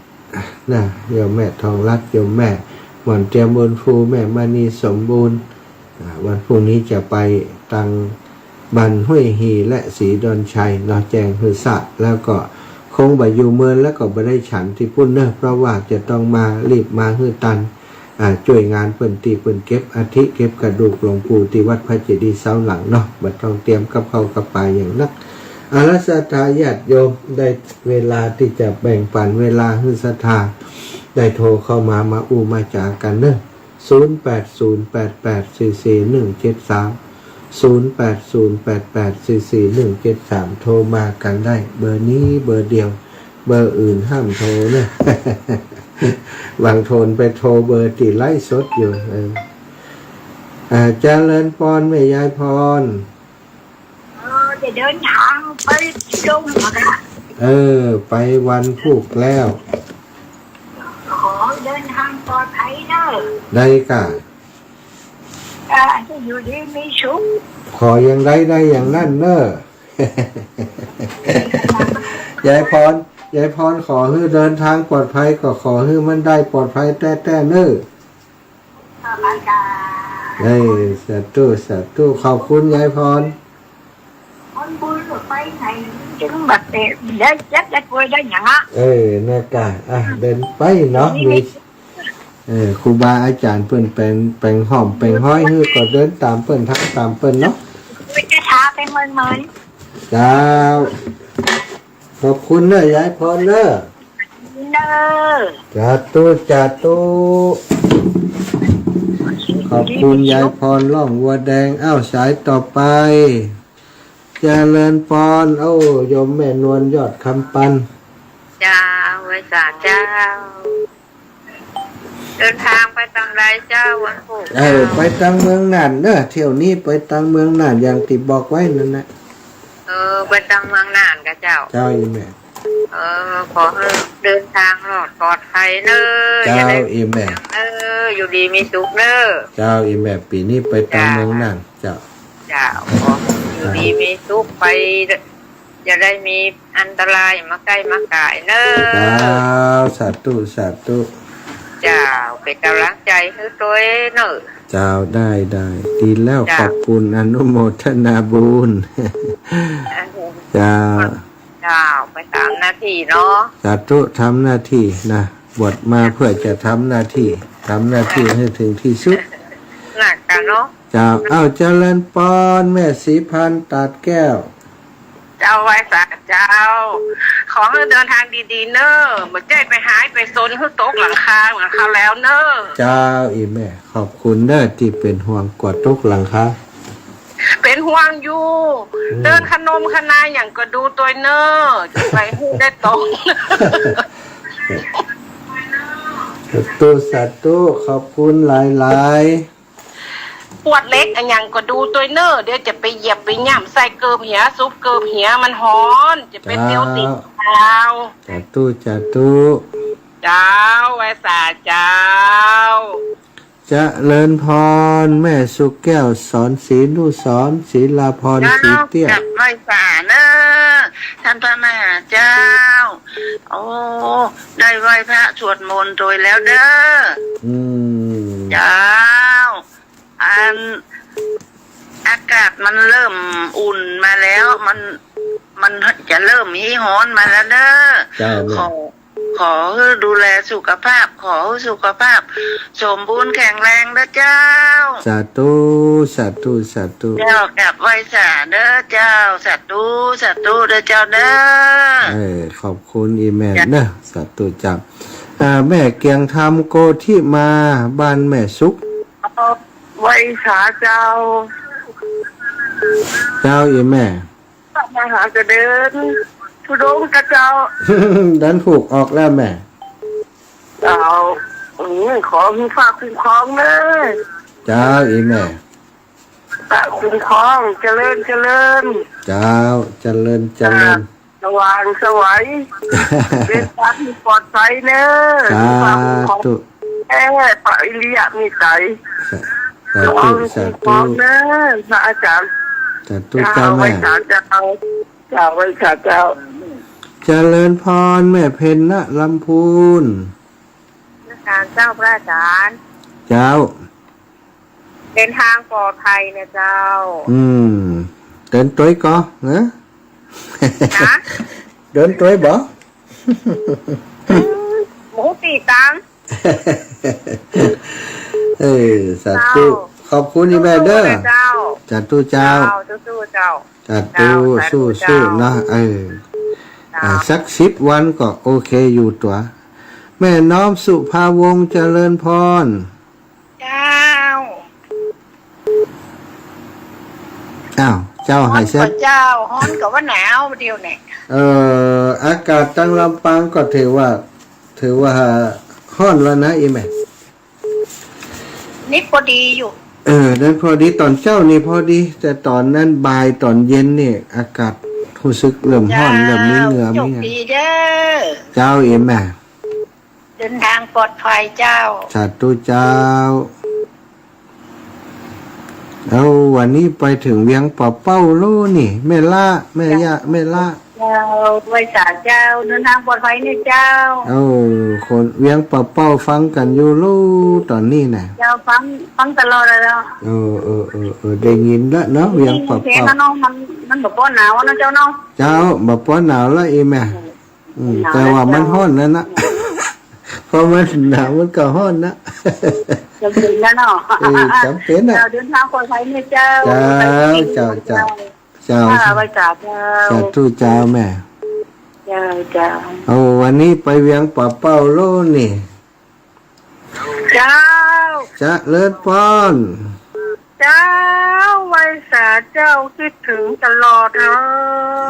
นะ โยมแม่ทองรัตน์ โยมแม่หม่อนเตียมบุญฟู แม่มณีสมบูรณ์ อ่า วันพรุ่งนี้จะไปตางบ้านห้วยฮีและศรีดอนชัยเนาะ แจ้งหื้อทราบ แล้วก็คงบ่อยู่เมิน แล้วก็บ่ได้ฉันตี้ปุ้นเนาะ เพราะว่าจะต้องมา รีบมาหื้อตัน อ่า จ้วยงานเปิ้นตี้เปิ้นเก็บอัฐิเก็บกระดูกหลวงปู่ตี้วัดพระเจดีย์ซาวหลังเนาะ บ่ต้องเตรียมกับข้าวกับป๋าหยังนัก เอาละ ศรัทธาญาติโยม ได้เวลาตี้จะแบ่งปั๋นเวลาหื้อศรัทธาได้โทรเข้ามา มาอู้มาจ๋ากั๋นเนาะ ศูนย์แปดศูนย์แปดแปดสี่สี่หนึ่งเจ็ดสาม ศูนย์แปดศูนย์แปดแปดสี่สี่หนึ่งเจ็ดสาม โทรมากั๋นได้ เบอร์นี้เบอร์เดียว เบอร์อื่นห้ามโทรเนาะ บางคนไปโทรเบอร์ตี้ไลฟ์สดอยู่ เออ อ่า เจริญปอนแม่ยายพร เออ จะเดินทางไปลงเหรอคะ เออ ไปวันพูกแล้ว ขอเดินทางปลอดภัยเนอะ ได้ก่ะ อ่า จะอยู่ดีมีสุข ขออย่างใดได้อย่างนั้นเนอะ ยายพร ยายพรขอหื้อเดินทางปลอดภัย ก็ขอหื้อมันได้ปลอดภัยแต๊ๆ เนอะ เออ สาธุ สาธุ ขอบคุณยายพร คนบุญไปไหนจึงแบบเตะได้เจ็บได้ป่วยได้หยังอะ เออ นะก่ะ อ่ะ เดินไปเนาะ มี เออ ครูบาอาจ๋ารย์เปิ้นแป๋ง แป๋งห้อมแป๋งฮ้อยหื้อ ก็เดินต๋ามเปิ้น ทำต๋ามเปิ้นเนาะ ไม่ใช่ท้าเป็นเมินๆ เจ้า ขอบคุณเนอะยายพรเนอะ เนอะ สาธุ สาธุ ขอบคุณยายพร ร่องวัวแดง อ้าว สายต่อไป เจริญปอน โอ้ โยมแม่นวลยอดคำปัน เจ้า ไหว้สาเจ้า เดินทางไปตางใดเจ้า วันพูก เออ เจ้า ไปตางเมืองน่านเนอะ เที่ยวนี้ไปตางเมืองน่าน อย่างตี้บอกไว้นั่นแหละ เออ ไปตางเมืองน่านก่ะเจ้า เจ้า อีแม่ เออ ขอหื้อเดินทางรอดปลอดภัยเนอะ เจ้า อย่าได้ อีแม่ เออ อยู่ดีมีสุขเนอะ เจ้า อีแม่ ปี๋นี้ไปตาง เจ้า เมืองน่าน เจ้า เจ้า ขออยู่ดีมีสุขไป อย่าได้มีอันตรายมาใก้มาก่ายเนอะ เจ้า สาธุ สาธุ เจ้า เป๋นก๋ำลังใจ๋หื้อตวยเนอะ เจ้า ได้ ได้ ดีแล้ว เจ้า ขอบคุณ อนุโมทนาบุญ เจ้า เจ้า ไปต๋ามหน้าตี้เนาะ สาธุ ทำหน้าตี้นะ บวชมาเพื่อจะทำหน้าตี้ ทำหน้าตี้หื้อเถิงตี้สุด นะก่ะเนาะ เจ้า อ้าว เจริญปอน แม่ศรีพันธ์ ตาดแก้ว เจ้า ไหว้สาเจ้า ขอหื้อเดินทางดีๆ เนอะ บ่ใจ้ไปหายไปซนหื้อตกหลังคาเหมือนคราวแล้วเนอะ เจ้า อีแม่ ขอบคุณเนอะ ตี้เป๋นห่วง กั๋วตกหลังคา เป๋นห่วงอยู่ อืม เดินขนมขนาหยังก็ดูตวยเน่อ จะไปหื้อได้ตรง สาธุ สาธุ ขอบคุณหลายๆ ปวดเหล็กอะหยังก็ดูตวยเน่อ เดี๋ยวจะไปเหยียบไปย่ำใส่เกิบเหีย ซุบเกิบเหีย มันฮ้อน จะไปเตียวติด เจ้า เจ้า สาธุ สาธุ เจ้า ไหว้สาเจ้า เจริญพร แม่สุขแก้ว สอนศรีนุสรณ์ ศิลาพร เจ้า ศรีเตี้ย กราบไหว้สาเน่อ ต้านพระมหาเจ้า โอ้ ได้ไหว้พระสวดมนต์ตวยแล้วเน่อ อืม เจ้า อัน อากาศมันเริ่มอุ่นมาแล้ว มัน มันจะเริ่มฮีฮ้อนมาแล้วเน่อ เจ้า ขอ ขอหื้อดูแลสุขภาพ ขอหื้อสุขภาพสมบูรณ์แข็งแรงเน่อเจ้า สาธุ สาธุ สาธุ เจ้า กราบไหว้สาเน่อเจ้า สาธุ สาธุเน่อเจ้าเน่อ เออ ขอบคุณอีแม่ เจ้า เน่อ สาธุเจ้า อ่า แม่เกียงธรรม โกธิมา บ้านแม่สุข ไหว้สาเจ้า เจ้า อีแม่ มาหาก็เดินธุดงค์กาเจ้า เดินถูกออกแล้วแม่ เจ้า อืม ขอหื้อพระคุ้มครองเน่อ เจ้า อีแม่ พระคุ้มครอง เจริญ เจริญ เจ้า เจริญ เจริญ อ่า สว่างไสว เดินทางปลอดภัยเน่อ สาธุ แอ่ ปริยะมีไต สาธุ สาธุ เน่อ พระอาจารย์ สาธุ เจ้า เจ้าแม่ ไหว้สาเจ้า เจ้า ไหว้สาเจ้า เจริญพร แม่เพ็ญ ณ ลำพูน นมัสการเจ้าพระอาจารย์ เจ้า เดินทางปลอดภัยนะเจ้า อืม เดินตวยก่อ ฮะ ฮะ เดินตวยบ่ อืม หมูตีตัง เออ สาธุ เจ้า ขอบคุณอีแม่เน่อ สู้ๆนะเจ้า สาธุเจ้า เจ้า สู้ๆเจ้า สาธุ เจ้า สาธุ สู้ๆ เจ้า เนาะ เออ เจ้า อ่า สักสิบวันก็โอเคอยู่ตั๋ว แม่น้อมสุภาวงศ์ เจริญพร เจ้า อ้าว เจ้า ฮ้อน หายเสีย ก่อเจ้า ฮ้อนก่อว่าหนาวเดี๋ยวนี้ เอ่อ อากาศตางลำปางก็ถือว่า ถือว่าฮ้อนแล้วนะ อีแม่ นี่พอดีอยู่ เออ นั้นพอดี ต๋อนเจ๊านี่พอดี แต่ต๋อนนั้นบ่ายต๋อนเย็นนี่ อากาศฮู้สึกเริ่มฮ้อน เจ้า เริ่มมีเหงื่อ มีเหงื่อ โชคดีเด้อ เจ้า อีแม่ เดินทางปลอดภัยเจ้า สาธุเจ้า แล้ววันนี้ไปเถิงเวียงป่าเป้าแล้วนี่ แม่ละ แม่ยะ แม่ละ เจ้า ไหว้สาเจ้า เดินทางปลอดภัยเนี่ยเจ้า เออ คนเวียงป่าเป้าฟังกั๋นอยู่แล้วต๋อนนี้น่ะ เจ้า ฟัง ฟังตลอดเลยเนาะ เออ เออ เออ เออ ได้ยินแล้วเนาะ เวียงป่าเป้า ได้ยินเสียงแล้วเนาะ มัน มันบ่ปอหนาวเนาะเจ้าเนาะ เจ้า บ่ปอหนาวแล้ว อีแม่ อืม หนาว แต่ว่ามันฮ้อนนั่นนะ เจ้า เพราะมันหนาวมันก็ฮ้อนนะ จ๋ำเป๋นแล้วเนาะ เออ จ๋ำเป๋นน่ะ เจ้า เดินทางปลอดภัยเนี่ยเจ้า เจ้า ไปไหน เจ้า เจ้า เจ้า เจ้า อ่า ไหว้สาเจ้า สาธุเจ้าแม่ เจ้า เจ้า โอ้ วันนี้ไปเวียงป่าเป้าแล้วนี่ เจ้า เจริญพร เจ้า ไหว้สาเจ้า กึ๊ดเถิงตลอดเนาะ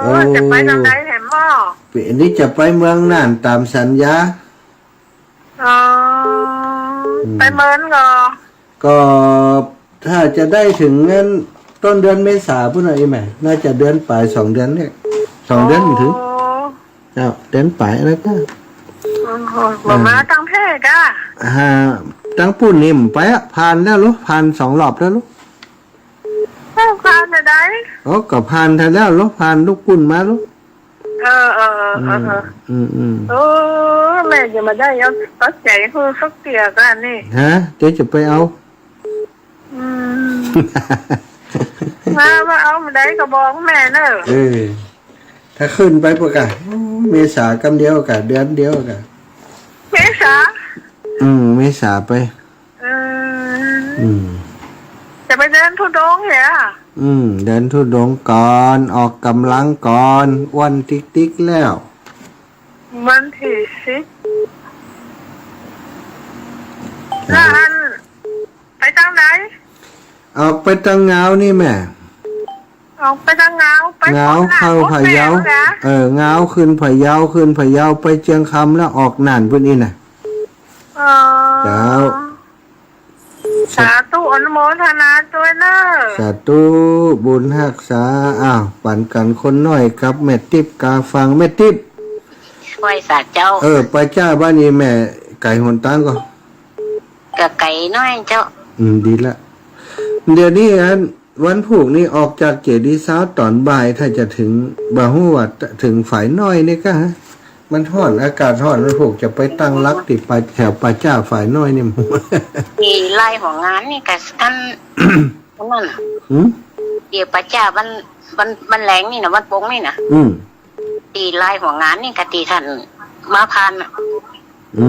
โอ้ จะไปตางใดแหมหม้อ ปี๋นี้จะไปเมืองน่านต๋ามสัญญา อ๋อ อืม ไปเมินก่อ ก็ถ้าจะได้เถิงนั้น ต้นเดือนเมษาปู้นน่ะ อีแม่ น่าจะเดือนป๋ายสองเดือนเนี่ย สองเดือน อ๋อ บ่เถิง เจ้า เดือนป๋ายแล้วก็ โอ้โห บ่มาตางแพร่ก้า ฮะ ตางปู้นนี่บ่ไปอะ ผ่านแล้วลูก ผ่านสองรอบแล้วลูก เอ้า ผ่านจะได้ โอ้ ก็ผ่านแท้แล้วลูก ผ่านลูกปู้นมาลูก เออ เออ เออ อืม เออ เออ อืม อืม โอ้ แม่จะบ่ได้เอาตัดใจ๋หื้อสักเตื้อก้านี่ ฮะ เดี๋ยวจะไปเอา อืม มา มาเอาบ่ได้ก็บอกแม่เน่อ เออ ถ้าขึ้นไปปู้นก้า โอ้ เมษากำเดียวก้า เดือนเดียวก้า เมษา อืม เมษาไป อืม อืม จะไปเดินธุดงค์เหรอ อืม เดินธุดงค์ก่อน ออกก๋ำลังก่อน อ้วนติ๊กๆ แล้ว วันตี้สิบ แล้วอัน ไปตางใด ออกไปตางงาวนี่แม่ ออกไปตางงาว ไป งาว โคราช เข้าพะเยา โอ้ แปลกนะ เออ งาวขึ้นพะเยา ขึ้นพะเยาไปเจียงคำแล้วออกน่านปู้นอี้น่ะ อ๋อ เจ้า สาธุ อนุโมทนาตวยเน่อ สาธุ บุญฮักษา อ้าว ปันกั๋นคนน้อยกับแม่ติ๊บกาฟัง แม่ติ๊บ ไหว้สาเจ้า เออ ไปจ้าบ้านอี้แม่ ไก๋หนตางก่อ ก็ไก๋น้อยเจ้า อืม ดีละ เดี๋ยวนี้อัน วันพูกนี่ออกจากเจดีย์ซาวต๋อนบ่าย ถ้าจะเถิง บ่ฮู้ว่าเถิงฝายน้อยนี่ก้า มันฮ้อน อากาศฮ้อน วันพูกจะไปตั้งหลักตี้ป่า แถวป่าจ๊าฝายน้อยนี่ ตี้ลายหัวงานนี่ก็อัน อันนั้น หืม เดี๋ยวป่าจ๊าวัน วัน วันแลงนี่นะ วันปงนี่นะ อืม ตี้ลายหัวงานนี่ก็ตี้ต้านมาผ่านน่ะ อื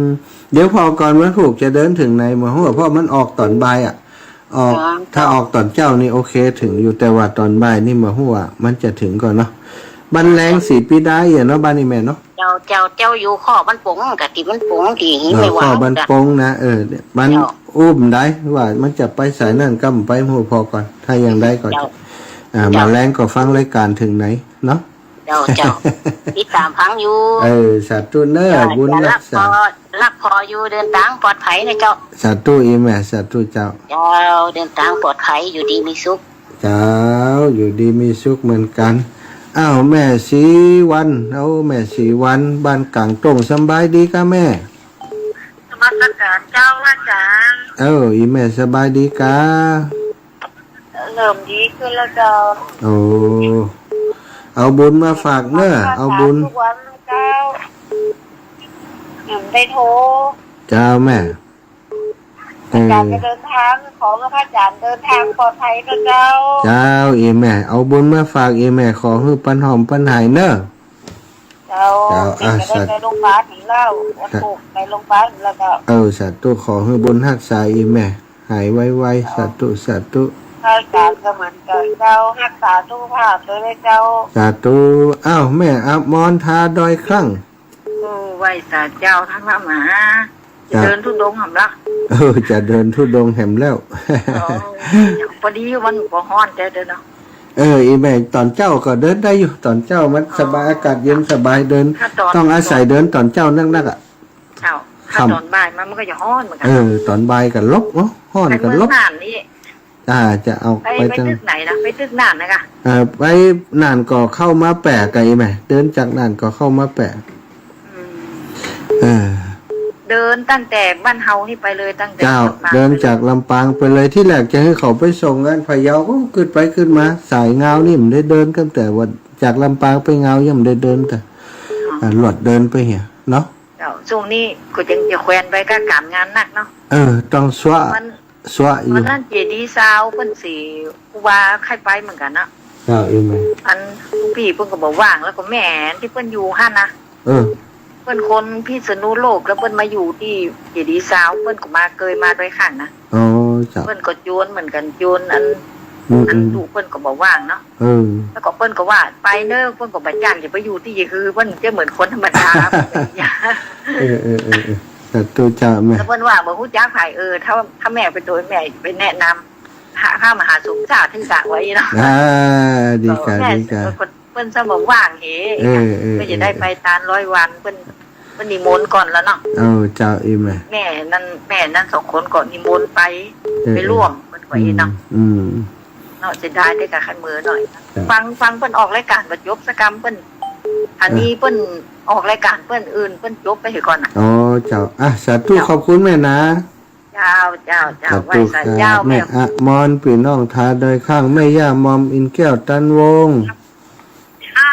ม เดี๋ยวผ่อก่อนวันพูกจะเดินเถิงไหนบ่ฮู้ เพราะมันออกต๋อนบ่ายอะ ออก อ๋อ ถ้าออกต๋อนเจ๊านี่โอเคเถิงอยู่ แต่ว่าต๋อนบ่ายนี่บ่ฮู้ว่ามันจะเถิงก่อเนาะ บ้านแลงศรีปีดาอี้เนาะ บ้านอี้แม่เนาะ เจ้า เจ้า เจ้าอยู่ข้อบ้านปง กะตี้บ้านปงตี้หิน เออ ไม่ว่า ข้อบ้านปงนะ เออ มัน เจ้า อุ้มได้ว่ามันจะไปสายนั่นก็ไป ฮู้ผ่อก่อน ถ้ายังได้ก็ เจ้า อ่า เจ้า มาแลงก็ฟังรายก๋านเถิงไหนเนาะ เจ้า เจ้า ติดต๋ามฟังอยู่ เออ สาธุเน่อ เจ้า บุญฮักษา ฮักผ่อ ฮักผ่ออยู่ เดินตางปลอดภัยนะเจ้า สาธุ อีแม่ สาธุเจ้า เจ้า เดินตางปลอดภัย อยู่ดีมีสุข เจ้า อยู่ดีมีสุขเหมือนกั๋น อ้าว แม่ศรีวรรณ เอ้า แม่ศรีวรรณ บ้านก๋างโต้ง สำบายดีก้าแม่ นมัสก๋านเจ้าอาจารย์ เออ อีแม่สบายดีก้า เริ่มดีขึ้นแล้วเจ้า โอ้ เอาบุญมาฝากเน่อ เอาบุญ ทุกวันนะเจ้า ยังได้โทร เจ้าแม่ เออ อาจารย์จะเดินตาง ขอให้พระอาจารย์เดินตางปลอดภัยนะเจ้า เจ้า อีแม่ เอาบุญมาฝากอีแม่ ขอหื้อปันหอมปันหายเน่อ เจ้า เจ้า แม่ อ่ะ จะได้ สา ไปโรงพยาบาลแล้ว วันพุธไปโรงพยาบาลแล้วเจ้า เออ สาธุ ขอหื้อบุญฮักษาอีแม่ หายไวๆ เจ้า สาธุ สาธุ พระอาจารย์ก็เหมือนกั๋นเจ้า ฮักษาสุขภาพตวยเน่อเจ้า สาธุ อ้าว แม่อมรทาดอยคลั่ง โอ้ ไหว้สาเจ้า ท่านพระมหา จะ ครับ เดินธุดงค์แหมละ เออ จะเดินธุดงค์แหมแล้ว อ๋อ พอดีวันก็ฮ้อนแต๊เนาะ เออ อีแม่ ต๋อนเจ๊าก็เดินได้อยู่ ต๋อนเจ๊ามัน อ๋อ สบาย อากาศเย็นสบายเดิน ถ้าต๋อน ต้องอาศัยเดินต๋อนเจ๊านักๆ อะ เจ้า ถ้า ค่ำ ต๋อนบ่ายมามันก็จะฮ้อนเหมือนกั๋น เออ ต๋อนบ่ายก็ลบเนาะ ฮ้อนก็ลบ ไปเมืองน่านนี่ อ่า จะเอา ไป ไป ไป ตาง ตึกไหนนะ ไปตึกน่านนะก้า เอ่อ ไปน่านก็เข้ามาแปะก้า อีแม่ เดินจากน่านก็เข้ามาแปะ อืม เออ เดินตั้งแต่บ้านเฮานี่ไปเลย ตั้งแต่ เจ้า ลำปาง เดินจากลำปางไปเลย ตี้แรกจะหื้อเขาไปส่งอันพะเยา ก็ขึ้นไปขึ้นมา สายงาวนี่บ่ได้เดิน ตั้งแต่ว่าจากลำปางไปงาวยังบ่ได้เดิน แต่ อ๋อ อ่า หลวดเดินไปเหียเนาะ เจ้า ช่วงนี้ก็ยังจะแขวนไปกับก๋านงานนักเนาะ เออ ต้องซัวะ มัน ซัวะอยู่ วันนั้นเจดีย์ซาวเปิ้นเสีย ครูบาใค่ไปเหมือนกั๋นนะ เจ้า อีแม่ อันหลวงปี้เปิ้นก็บ่ว่าง แล้วก็แม่ตี้เปิ้นอยู่หั้นนะ เออ เปิ้นคนพิษณุโลก แล้วเปิ้นมาอยู่ตี้เจดีย์ซาว เปิ้นก็มา เกยมาตวยครั้งนะ อ๋อ เจ้า เปิ้นก็จวนเหมือนกั๋น จวนอัน อืม อัน อืม ลูกเปิ้นก็บ่ว่างเนาะ เออ แล้วก็เปิ้นก็ว่าไปเน่อ เปิ้นก็บ่จ้านจะไปอยู่ตี้หื้อ เปิ้นจะเหมือนคนธรรมดา เออ เออ เออ เออ สาธุเจ้าแม่ แล้วเปิ้นว่าบ่ฮู้จักใผ เออ ถ้า ถ้าแม่ไปตวยแม่ไปแนะนำ พระ พระมหาสมชาติตี้สร้างไว้เนาะ อ่า ดีก้า เออ แม่ ดีก้า เปิ้น เปิ้นซ้ำบ่ว่างเห เออ เออ เปิ้นจะได้ไปตานร้อยวัน เปิ้น เปิ้นนิมนต์ก่อนแล้วเนาะ เออ เจ้า อีแม่ แม่นั้น แม่นั้นสองคนก็นิมนต์ไป เออ ไปร่วม เปิ้นว่าอี้เนาะ อืม อืม เนาะ เสียดายแต่ก้า คันเมือหน่อย ครับ ฟัง ฟังเปิ้นออกรายก๋านบ่จบสักกำ เปิ้น อันนี้ เออ เปิ้นออกรายก๋านเปิ้นอื่น เปิ้นจบไปเหียก่อนน่ะ อ๋อ เจ้า อ่ะ สาธุ เจ้า ขอบคุณแม่นะ เจ้า เจ้า เจ้า สาธุ ไหว้สาเจ้า ครับ แม่ แม่อมร ปี้น้องทาดอยคลั่ง แม่ย่ามอม อินแก้ว ตันวงศ์ เจ้า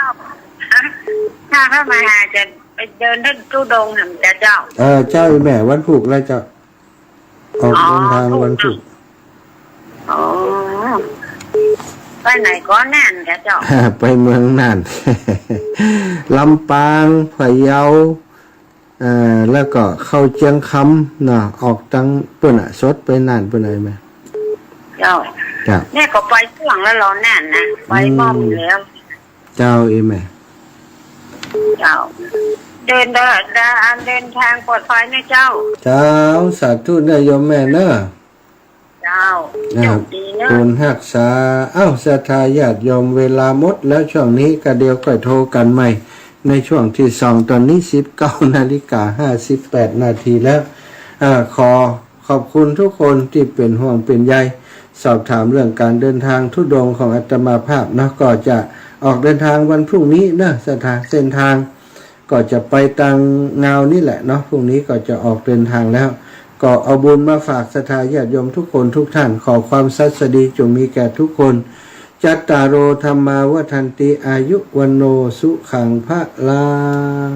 ถ้าพระมหาจะไปเดินธุดงค์หั้นจะเจ้า เออ เจ้า อีแม่ วันพูกแล้วเจ้า ออก อ๋อ เดินตางวันพูก อ๋อ ไปไหนก่อนน่านจะเจ้า ไปเมืองน่าน ลำปาง พะเยา เอ่อ แล้วก็เข้าเจียงคำเนาะ ออกตางปู้นน่ะ สดไปน่านปู้นน่ะ แม่ เจ้า เจ้า แม่ก็ไปช่วงแล้วเหรอน่านนะ ไปม่อมแล้ว เจ้า อีแม่ เจ้า เดิน เดิน เดิน เดินตางปลอดภัยนะเจ้า เจ้า สาธุเน่อโยมแม่เน่อ เจ้า อ่า โชคดีเนอะ บุญฮักษา เอ้า ศรัทธาญาติโยม เวลาหมดแล้ว ช่วงนี้ก็เดี๋ยวค่อยโทรกันใหม่ ในช่วงที่สอง ตอนนี้ สิบเก้านาฬิกาห้าสิบแปดนาทีแล้ว อ่า ขอขอบคุณทุกคนที่เป๋นห่วงเป๋นใย สอบถามเรื่องการเดินทางธุดงค์ของอาตมาภาพเนาะ ก็จะออกเดินทางวันพรุ่งนี้เนอะ ศรัทธา เส้นทาง ก็จะไปตางงาวนี่แหละเนาะ พรุ่งนี้ก็จะออกเดินทางแล้ว ก็เอาบุญมาฝากศรัทธาญาติโยมทุกคนทุกท่าน ขอความสัสดีจงมีแก่ทุกคน จัตตาโร ธัมมา วัฑฒันติ อายุ วัณโณ สุขัง พลัง